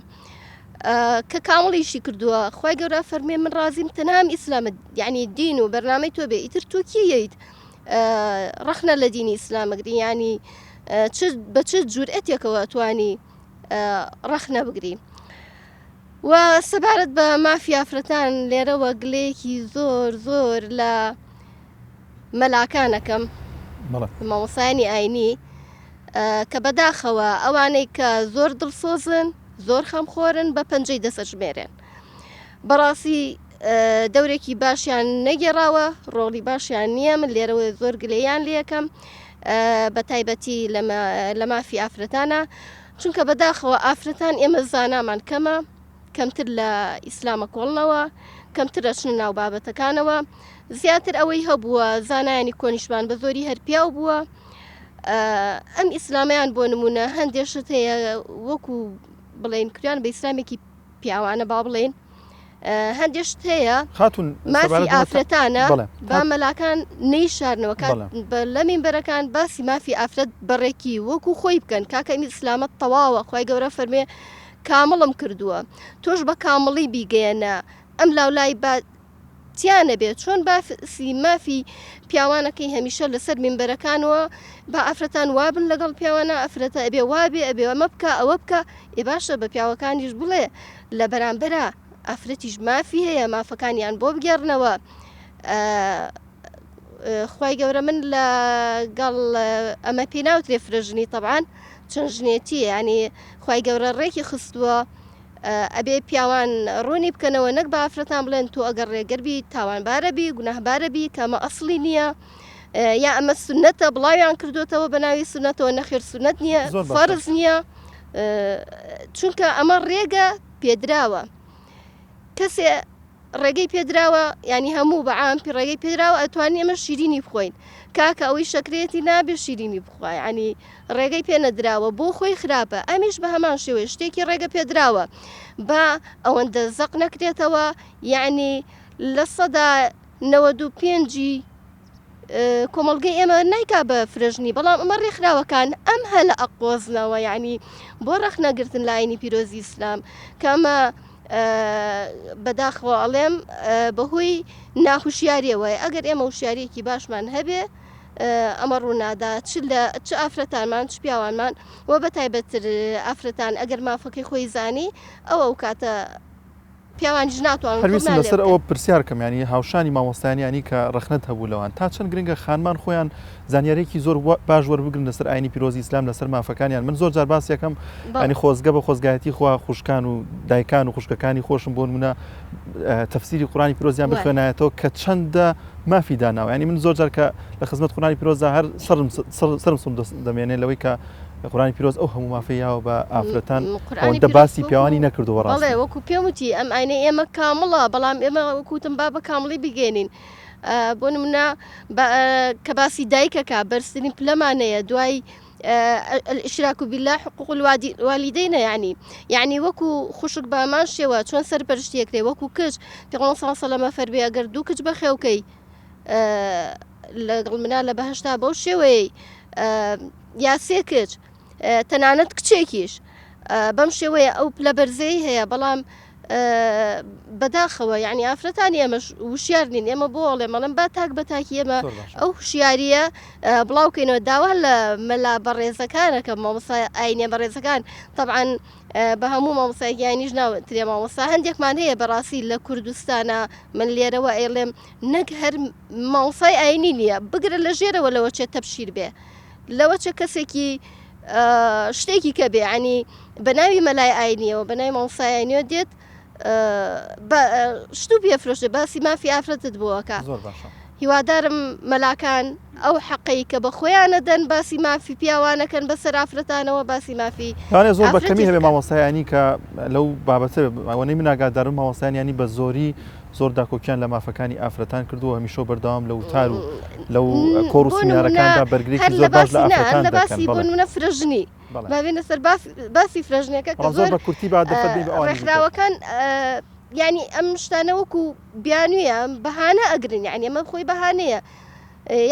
کە کامڵیشی کردووە خوای گەورە فەرمێ من ڕازیم تەنها ئەم ئیسلامە یعنی دین و بەرنامەی تۆ بێ ئیتر تۆ کێیت ڕەخنە لە دینی ئیسلامەگری ینی بە چ جورئەتێکەوە توانی ڕەخنە بگری و سەبارەت بە مافی ئافرەتان لێرەوە گلەیەکی زۆر زۆر لە مەلاکانەکەم مامۆسایانی ئاینی. کە بەداخەوە ئەوانەی کە زۆر دڵسۆزن زۆر خەمخۆرن بە پەنجەی دەسەژمێرێن بەڕاستی دەورێکی باشیان نەگێڕاوە ڕۆڵی باشیان نییە من لێرەوە زۆر گلەیان لەکەم بە تایبەتی لە مافی ئافرەتانە چونکە بەداخەوە ئافرەتان ئێمە زانامان کەمە کەمتر لە ئیسلامە کۆڵنەوە کەمتر ئەچنە ناو بابەتەکانەوە زیاتر ئەوەی هەبووە زانایانی کۆنیشمان بە زۆری هەر پیاو بووە ئەم ئیسلامیان بۆ نمونە هەندێک شت هەیە وەکو بڵێن کریان بە ئیسلامێکی پیاوانە با بڵێن هەندێک شت هەیە
خاتون
مافی ئافرەتانە با مەلاکان نەیشارنەوە کات لە مینبەرەکان باسی مافی ئافرەت بەڕێکی وەکو خۆی بکەن کاکە ئەم ئیسلامە تەواوە خوای گەورە فەرمێ کامڵم کردووە تۆش بە کامڵی بیگەیەنە ئەم لاولای با تیا نەبێت چۆن باسی مافی پیاوانەکەی هەمیشە لەسەر مینبەرەکانەوە با ئافرەتان وابن لەگەڵ پیاوانە ئافرەتە ئەبێ وابێ ئەبێ ئەمە بکە ئەوە بکە ئێ باشە بە پیاوەکانیش بڵێ لە بەرامبەرا ئافرەتیش مافی هەیە مافەکانیان بۆ بگێڕنەوە خوای گەورە من لە گەڵ ئەمە پێی ناوترێ فرەژنی تەبان چەند ژنێتی ینی خوای گەورە ڕێکی خستووە ئەبێ پیاوان ڕوونی بکەنەوە نەک بە ئافرەتان بڵێن تۆ ئەگەر ڕێگەر بی تاوانبارە بی گوناهبارە بی کە ئەمە ئەسڵی نییە یا ئەمە سونەتە بڵاویان کردوتەوە بە ناوی سونەتەوە نەخێر سونەت نییە فەرز نییە چونکە ئەمە ڕێگە پێدراوە کەسێ ڕێگەی پێدراوە ینی هەموو بە عام پی ڕێگەی پێدراوە ئەتوانی ئەمە شیرینی بخۆین کاکە ئەوەی شەکرێتی نابێ شیرینی بخوا ینی ڕێگەی پێ نەدراوە بۆ خۆی خراپە ئەمیش بە هەمان شێوەی شتێکی ڕێگە پێدراوە با ئەوەندە زەق نەکرێتەوە یعنی 95% کۆمەڵگەی ئێمە نایکا بە فرەژنی بەڵام ئەمە ڕێکخراوەکان ئەم هەلە ئەقۆزنەوە یعنی بۆ ڕەخنەگرتن لە ئاینی پیرۆزی ئیسلام کە ئەمە بەداخەوە ئەڵێم بەهۆی ناهوشیاریەوە ئەگەر ئێمە هوشیاریەکی باشمان هەبێ ئەمە ڕوونادا چ لە چ ئافرەتانمان چ پیاوانمان و بە تایبەتتر ئافرەتان ئەگەر مافەکەی خۆی زانی ئەوە ئەو کاتە پیاوانیش ناتوانن
هەر ویستم
زوڵمیان لێ
لەسەر
بکەن.
ئەوە پرسیار کەم یانی هاوشانی مامۆستایان یانی کە ڕەخنەت هەبوو لەوان تا چەند گرنگە خانمان خۆیان زانیاریەکی زۆر باش وەربگرن لەسەر ئاینی پیرۆزی ئیسلام لەسەر مافەکانیان من زۆر جار باس یەکەم
بەڵێ.
یانی خۆزگە بە خۆزگایەتی خوا خوشکان و دایکان و خوشکەکانی خۆشم بۆ نمونە تەفسیری قورئانی پیرۆزیان
وایە.
بخوێنایەتەوە کە چەندە مافی داناوە یانی من زۆر جار کە لە خزمەت قورئانی پیرۆزدا هەر سەرم سەرم سوڕ دەمێنێ لەوەی کە قورئانی پیرۆز ئەو هەموو مافەی یاوە بە ئافرەتان
قورئانی
ئەوەندە
پیرۆز
باسی
وەکو
پیاوانی نەکردووە
بەڵێ
ڕاستی.
وەکو پێم وتی ئەم ئاینەی ئێمە کامڵە بەڵام ئێمە وەکو وتم با بە کامڵی بیگەێنین بۆ نمونە کە باسی دایکەکە بەرزترین پلەمان هەیە دوای الاشراک بالله حقوق الوالدین یعنی یعنی وەکو خوشک بامان شێوە چۆن سەرپەرشتیەکرێ وەکو کچ پێغەمبەر صلی الله علیه و سلم فەرمی ئەگەر دوو کچ بەخێوکەی لەگەڵ منا لە بەهشتا بەو شێوەیەی یا سێ کچ تەنانەت کچێکیش بەم شێوەیە ئەو پلە بەرزەی هەیە بەڵام بەداخەوە یعنی ئافرەتانی ئێمەش وشیار نین ئێمە بۆ ئەڵێم ئەڵێم با تاک بە تاکی ئێمە ئەو هوشیاریە بڵاوکەینەوە داوا لە مەلا بەڕێزەکانەکە مامۆستا ئاینیە بەڕێزەکان طبعا بە هەموو مامۆستایەکی ئاینیش ناوترێ مامۆستا هەندێکمان هەیە بەڕاستی لە کوردستانە من لێرەوە ئەیڵێم نەک هەر مامۆستای ئاینی نییە بگرە لە ژێرەوە لەوە چێت تەبشیر بێ لەوە چە کەسێکی شتێکی کە بێ ینی بە ناوی مەلای ئاینیەوە بە ناوی مامۆستای ئاینیەوە دێت شتو پێفرۆشێ باسی مافی ئافرەتت بۆەکە
زۆر باشە
هیوادارم مەلاکان ئەو حەقەی کە بە خۆیانە دەن باسی مافی پیاوانەکەن بەسەر ئافرەتانەوە باسی مافی
لەوانەیە زۆر بە کەمی
ئافرەتیش
هەبێ
بکەن.
مامۆستایانی کە لەو بابەتە ئەوەنەی من ئاگادارم مامۆستایان ینی بە زۆری زۆر داکۆکیان لە مافەکانی ئافرەتان کردووە هەمیشە و بەردەوام لە وتار و لەو کۆڕ و
بۆ نمونە
سیمینارەکاندا بەرگرێکی
هەر
زۆر
لە
باش لە
باسی نا هەر
ئافرەتان
لە
دەکەن
باسی بۆ
بەڵێ
نمونە فرەژنی
بەڵێ
با بێینە سەر باسی فرەژنیەکە کە
بەڵام زۆر
زۆر
بە کورتی با دەرفەت بدەین بە ئەوانی دیکەش.
ڕێکخراوەکان یانی ئەم شتانە وەکو بیانویە بەهانە ئەگرن یانی ئەمە خۆی بەهانەیە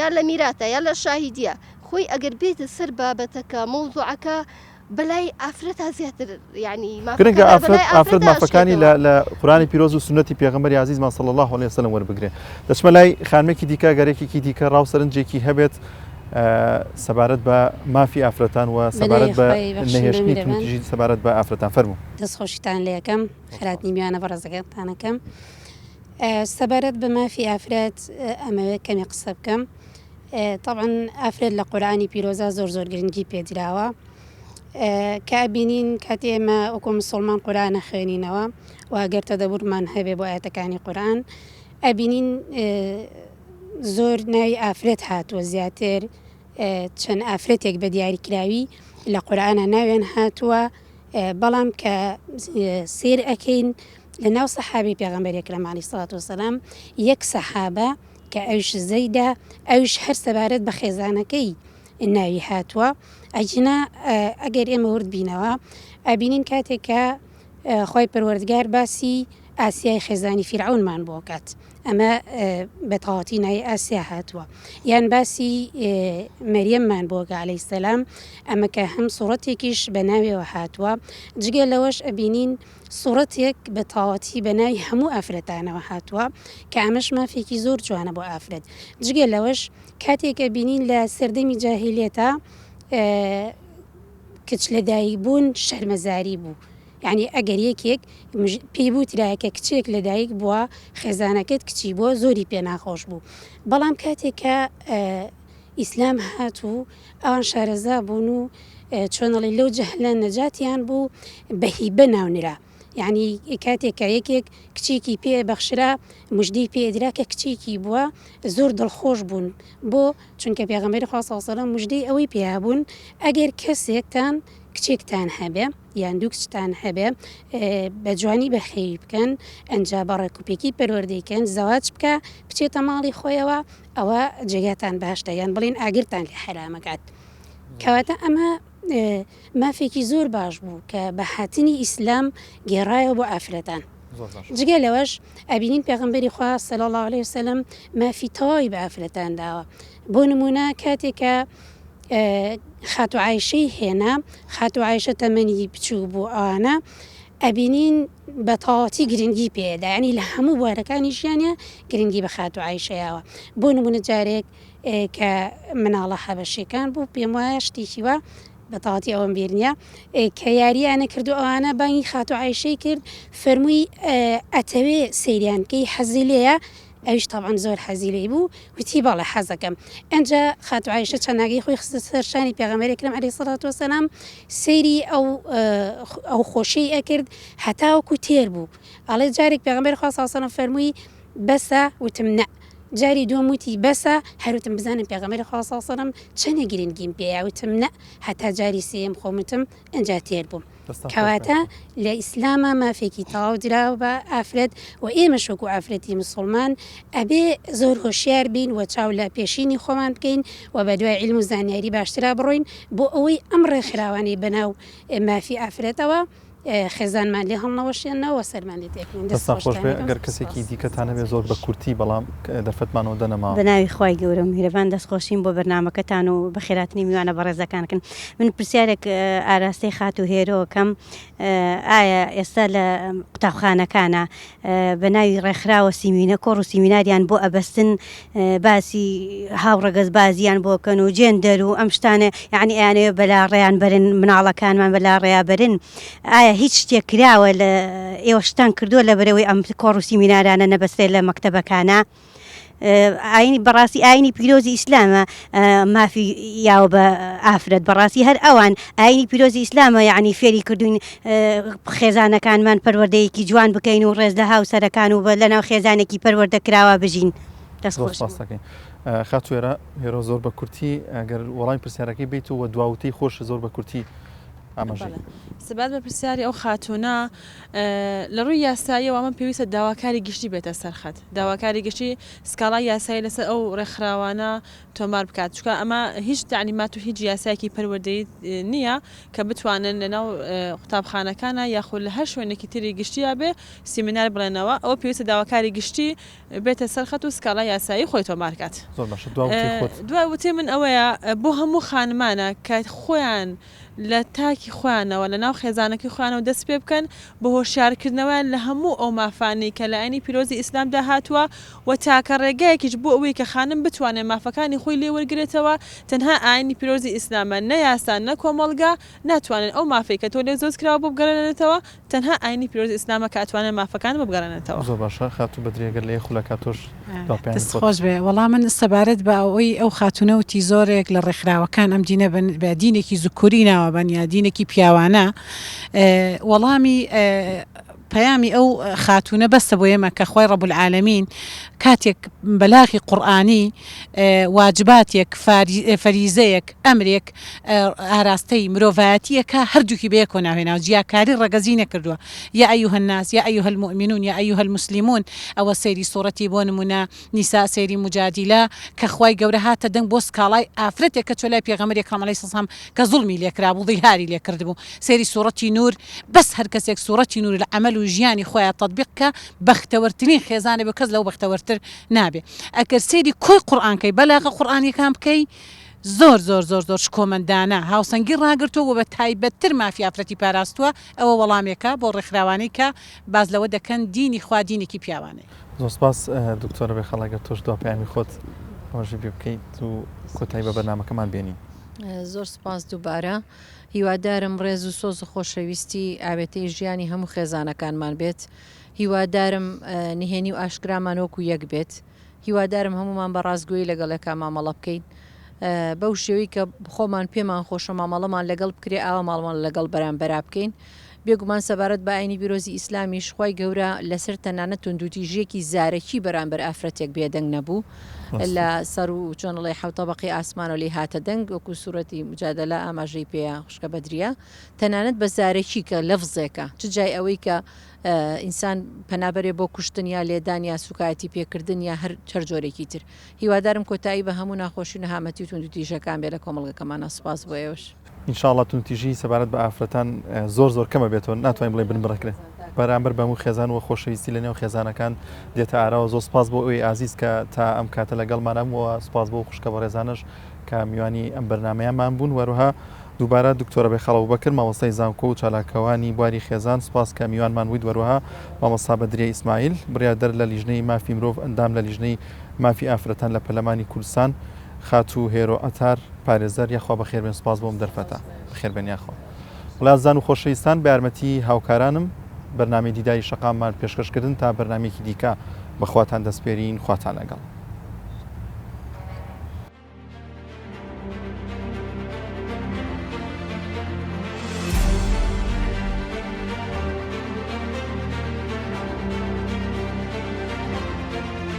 یا لە میراتە یا لە شاهیدیە خۆی ئەگەر بێتە سەر بابەتەکە مەوزوعەکە بەلای ئافرەتا زیاتر یعنی
گرنگە
مافەکە
ئافرەت
بەلای
ئافرەت
ئافرەتا
مافەکانی
ئەشکێتەوە
لە لە قورئانی پیرۆز و سوننەتی پێغەمبەری ئازیزمان صلی اللە علیه وسلم وەربگرێ دەچمە لای خانمێکی دیکە گەر یەکێکی دیکە ڕاو سەرنجێکی هەبێت سەبارەت بە مافی ئافرەتان و
بەناوی
سەبارەت بە
خوای بەخشندە
نەهێشتنی
میرەبان
توندوتیژی سەبارەت بە ئافرەتان فەرموو.
دەستخۆشیتان لێ ئەکەم خێراتنی میوانە بەڕێزەکەتان ئەکەم سەبارەت بە مافی ئافرەت ئەمەوێت کەمێ قسە بکەم. تەبعەن ئافرەت لە قورئانی پیرۆزا زۆر زۆر گرنگی پێدراوە کە ئەبینین کاتێ ئێمە وەکو مسوڵمان قورئان ئەخوێنینەوە و ئەگەر تەدەبورمان هەبێ بۆ ئایەتەکانی قورئان ئەبینین زۆر ناوی ئافرەت هاتووە زیاتر چەند ئافرەتێک بە دیاریکراوی لە قورئانا ناویان هاتووە بەڵام کە سیر ئەکەین لە ناو سەحابی پێغەمبەری ئەکرەم علیە سڵات وسلام یەک سەحابە کە ئەویش زەیدە ئەویش هەر سەبارەت بە خێزانەکەی ناوی هاتووە ئەگینا ئەگەر ئێمە ورد بینەوە ئەبینین کاتێک کە خوای پەروەردگار باسی ئاسیای خێزانی فیرعەونمان بۆ کات ئەمە بە تەواوەتی ناوی ئاسیا هاتووە یان باسی مەریەممان بۆ کە عەلەیهی سەلام ئەمە کە هەم سوڕەتێکیش بە ناویەوە هاتووە جگە لەوەش ئەبینین سوڕەتێک بە تەواوەتی بە ناوی هەموو ئافرەتانەوە هاتووە کە ئەمەش مافێکی زۆر جوانە بۆ ئافرەت جگە لەوەش کاتێک ئەبینین لە سەردەمی جاهیلیەتا کچ لەدایک بوون شەرمەزاری بوو یانی ئەگەر یەکێک پێی بوترایە کە کچێک لەدایک بووە خێزانەکەت کچی بووە زۆری پێ ناخۆش بوو بەڵام کاتێک کە ئیسلام هات و ئەوان شارەزا بوون و چۆنەڵی لەو جەهلە نەجاتیان بوو بە هیبە ناونرا یعنی کاتێک کە یەکێک کچێکی پێ بەخشرا مژدەی پێدرا کە کچێکی بووە زۆر دڵخۆش بوون بۆ چونکە پێغەمبەری خوا صلی اللە علیه و سلم مژدەی ئەوەی پێیابوون ئەگەر کەسێکتان کچێکتان هەبێ یان دوو کچتان هەبێ بە جوانی بەخێوی بکەن ئەنجا بە ڕێکوپێکی پەروەردەی کەن زەواج بکە بچێتە ماڵی خۆیەوە ئەوە جێگاتان باشتە یان بڵێن ئاگرتان لێ حەرامەکات کەواتە ئەمە مافێکی زۆر باش بوو کە بە هاتنی ئیسلام گێڕایەوە بۆ ئافرەتان. جگە لەوەش ئەبینین پێغەمبەری خوا صلی اللە علیە وسلم مافی تەواوی بە ئافرەتان داوە بۆ نمونە کاتێک کە خاتوو عایشەی هێنا خاتوو عایشە تەمەنی بچووک بوو ئەوانە ئەبینین بە تەواوەتی گرنگی پێدا ینی لە هەموو بوارەکانی ژیانە گرنگی بە خاتوو عایشەیەوە بۆ نمونە جارێک کە مناڵە حەبەشیەکان بوو پێم وایە شتێکی وا بە تەواتی ئەوەم بیر نییە کە یاریانە کرد و ئەوانە بانگی خاتوو عایشەی کرد فەرمووی ئەتەوێ سەیریان بکەی حەزی لێیە ئەویش تەبعەن زۆر حەزی لێی بوو وتی بەڵێ حەزەکەم ئەنجا خاتوو عایشە چەناگەی خۆی خستە سەر شانی پێغەمبەری ئەکرەم عەلەیهی سەڵات وەسەلام سەیری ئەو ئەو خۆشیەی ئەکرد هەتاوەکو تێر بوو ئەڵێ جارێک پێغەمبەری خوا صلی اللە علیه وسلم فەرمووی بەسە وتم نە جاری دووەم وتی بەسە هەر وتم بزانم پێغەمبەری خوا صلی اللە علیه وسلم چەنێ گرنگیم پێیە وتم نە هەتا جاری سێیەم خۆم وتم ئەنجا تێر بووم
دەستان خۆش
کەواتە
بێت.
لە ئیسلاما مافێکی تەواو دراوە بە ئافرەت و ئێمەش وەکو ئافرەتی مسوڵمان ئەبێ زۆر هۆشیار بین و چاو لە پێشینی خۆمان بکەین و بە دوای عیلم و زانیاری باشترا بڕۆین بۆ ئەوەی ئەم ڕێکخراوانەی بەناو مافی ئافرەتەوە خێزانمان لێ هەڵنەوەشێنەوە و سەرمان لێ تێکنەن. دەست
دەستتان خۆش
خۆشتان
بێ
لەگەڵ
گەر کەسێکی
سوپاس.
دیکەتان هەبێ زۆر بە کورتی بەڵام دەرفەتمان ئەوەندە نەماوە.
بەناوی خوای گەورە و میهرەبان دەست خۆشیم بۆ بەرنامەکەتان و بەخێراتنی میوانە بەڕێزەکان کەن من پرسیارێک ئاراستەی خاتوو هێرۆ کەم ئایا ئێستا لە قوتابخانەکانە بە ناوی ڕێکخراوە سیمینە کۆڕ و سیمیناریان بۆ ئەبەستن باسی هاوڕەگەزبازیان بۆ کەن و جێندەر و ئەم شتانە یعنی ئەیانەوێ بەلاڕێیان بەرن مناڵەکانمان بەلاڕێیا بەرن ئایا هیچ شتێک کراوە لە ئێوە شتان کردووە لە بەرەوەی ئەم کۆڕ و سیمینارانە نەبەسترێت لە مەکتەبەکانە ئاینی بەڕاستی ئاینی پیرۆزی ئیسلامە مافی یاوە بە ئافرەت بەڕاستی هەر ئەوان ئاینی پیرۆزی ئیسلامە یعنی فێری کردوین خێزانەکانمان پەروەردەیەکی جوان بکەین و ڕێز لە هاوسەرەکان و لەناو خێزانێکی پەروەردە کراوە بژین دەست
زۆر
خۆش.
سپاس دەکەین خاتوو هێرا هێرۆ زۆر بە کورتی ئەگەر وەڵامی پرسیارەکەی بیت و دواوتەی خۆش زۆر بە کورتی ئاماژەی.
بەڵێ سەبارەت بە پرسیاری ئەو خاتوونە لە ڕووی یاساییەوە ئەمە پێویستە داواکاری گشتی بێتە سەر خەت داواکاری گشتی سکاڵای یاسایی لەسەر ئەو ڕێکخراوانە تۆمار بکات چونکە ئەمە هیچ تەعلیمات و هیچ یاسایەکی پەروەردەیی نییە کە بتوانن لەناو قوتابخانەکانە یاخود لە هەر شوێنێکی تری گشتیا بێ سیمینار بڵێنەوە ئەوە پێویستە داواکاری گشتی بێتە سەر خەت و سکاڵای یاسایی خۆی تۆمار کات.
زۆر باشە دوا وتەی خۆت.
دوا وتەی من ئەوەیە بۆ هەموو خانمانە کە خۆیان لە تاکی خۆیانەوە لە ناو خێزانەکەی خۆیانەوە دەست پێ بکەن بە هۆشیارکردنەوەیان لە هەموو ئەو مافانەی کە لە ئاینی پیرۆزی ئیسلامدا هاتووە و تاکە ڕێگایەکیش بۆ ئەوەی کە خانم بتوانێت مافەکانی خۆی لێ وەرگرێتەوە تەنها ئاینی پیرۆزی ئیسلامە نە یاسا نە کۆمەڵگا ناتوانن ئەو مافەی کە تۆ لێ زەوت کراوە بۆ بگەڕێنێتەوە تەنها ئاینی پیرۆزی ئیسلامە کە ئەتوانێت مافەکانت بگەڕێنێتەوە.
زۆر باشە خاتوو بەدریە گەر لە یەک خولەکا تۆش. دوا پەیامی
دەست
خۆت.
خۆش بێ وەڵا من سەبارەت بە ئەوەی ئەو خاتوونە وتی زۆرێک لە ڕێکخراوەکان ئەم دینە بە بە دینێکی زکوری ناوەبەن یا دینێکی پیاوانە وەڵامی پەیامی ئەو خاتوونە بەسە بۆ ئێمە کە خوای رب العالمین کاتێک بەلاغی قورئانی واجباتێک فەریزەیەک ئەمرێک ئاراستەی مرۆڤایەتیەکە هەردووکی بەیەکەوە ناوهێناوە جیاکاری ڕەگەزی نەکردووە یا ایها الناس یا ایها المؤمنون یا ایها المسلمون ئەوە سەیری سوڕەتی بۆ نمونە نیساء سەیری مجادیلە کە خوای گەورە هاتە دەنگ بۆ سکاڵای ئافرەتێک کە چوە لای پێغەمبەری اکرم علیە السلام کە زوڵمی لێکرابوو ظیهاری لێکردبوو سەیری سوڕەتی نور بەس هەرکەسێک سوڕەتی نور لە عەمەل و ژیانی خۆیا تەتبیق کا بەختەوەرترین خێزان ئەبێ و کەس لەو بەختەوەرتر نابێ ئەگەر سەیری کۆی قورئان کەی بەلاغە قورئانیەکان بکەی زۆر زۆر زۆر زۆر شکۆمەندانە هاوسەنگی ڕاگرتووە و بە تایبەتتر مافی ئافرەتی پاراستووە، ئەوە وەڵامێکە بۆ ڕێکخراوانەی کە باس لەوە دەکەن دینی خوا دینێکی پیاوانەیە.
زۆر سپاس دکتۆرە بێخەڵ ئەگەر تۆش دوا پەیامی خۆت ئاماژەی پێ بکەیت و کۆتایی بە بەرنامەکەمان بێنین.
زۆر سپاس دووبارە هیوادارم ڕێز و سۆز و خۆشەویستی ئاوێتەی ژیانی هەموو خێزانەکانمان بێت هیوادارم نهێنی و ئاشکرامان وەکو یەک بێت هیوادارم هەموومان بە ڕاستگۆیی لەگەڵ یەکا مامەڵە بکەین بەو شێوەی کە خۆمان پێمان خۆشە مامەڵەمان لەگەڵ بکرێ ئاوا ماڵمان لەگەڵ بەرامبەرا بکەین بێگومان سەبارەت بە ئاینی پیرۆزی ئیسلامیش خوای گەورە لەسەر تەنانەت توندوتیژیەکی زارەکی بەرامبەر ئافرەتێک بێدەنگ نەبوو لە سەر و چۆن ڵێ حەوت تەبەقی ئاسمانەوە لێی هاتە دەنگ وەکو سورەتی مجادلە ئاماژەی پێیە خوشکە بەدریە تەنانەت بە زارەکی کە لەفزێکە چ جای ئەوەی کە ئینسان پەنا بەرێ بۆ کوشتن یا لێدان یا سوکایەتی پێکردن یا هەر چەر جۆرێکی تر. هیوادارم کۆتایی بە هەموو ناخۆشی و نەهامەتی و توندوتیژەکان بێ لە کۆمەڵگەکەمانا. سوپاس بۆ ئێوەش.
ان شاء اللە توندوتیژی سەبارەت بە ئافرەتان زۆر زۆر کەمە بێتەوە ناتوانین بڵێین بنبڕکرێ بەرامبەر بە هەموو خێزان و خۆشەویستی لە نێو خێزانەکان دێتە ئاراوە زۆر سپاس بۆ ئێوەی ئازیز کە تا ئەم کاتە لەگەڵمانە و سپاس بۆ خوشکە بەڕێزانەش کە میوانی ئەم بەرنامەیەمان بوون وەروها دووبارە دکتۆرە بێخاڵ ئەبوبەکر مامۆستای زانکۆ و چالاکوانی بواری خێزان سوپاس کە میوانمان بوویت وەروەها مامۆستا بەدریە ئیسماعیل بڕیاردەر لە لیژنەی مافی مرۆڤ ئەندام لە لیژنەی مافی ئافرەتان لە پەرلەمانی کوردستان خاتوو هێرۆ عەتار پارێزەر یاخوا بەخێربێن سوپاس بۆ ئەم دەرفەتە بەخێربێن یاخوا وڵا ئازیزان و خۆشەویستان بە یارمەتی هاوکارانم بەرنامەی دیداری شەقاممان پێشکەش کردن تا بەرنامەیەکی دیکە بەخواتان دەسپێرین خواتان لەگەڵ.